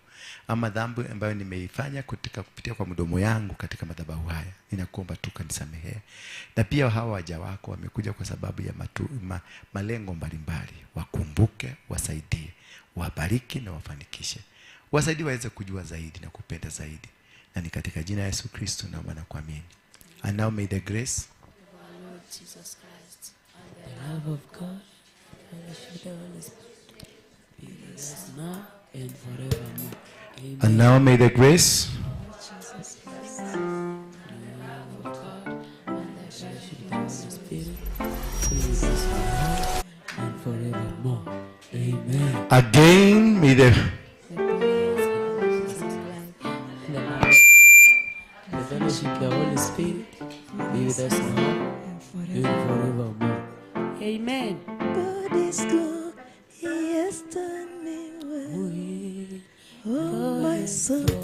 ama dhambi ambayo nimeifanya katika kupitia kwa mdomo yangu katika madhabahu haya. Ninakuomba tu kanisamehe. Na pia hawa waja wako wamekuja kwa sababu ya malengo mbalimbali. Wakumbuke, wasaidie, wabariki na wafanikishe. Wasaidie waweze kujua zaidi na kupenda zaidi. Na ni katika jina la Yesu Kristo naomba na kuamini. And now may the grace
of our Lord Jesus Christ and the love of God, fellowship of the Holy Spirit be with us now and forevermore. Amen.
And now may the grace
Jesus Christ, and the love of God, and the fellowship of the Holy
Spirit be with us now and forevermore. Amen.
Again may the
The fellowship of the Holy Spirit be with us now and forevermore. Amen.
God. is good, He has done me well. Oh, my soul.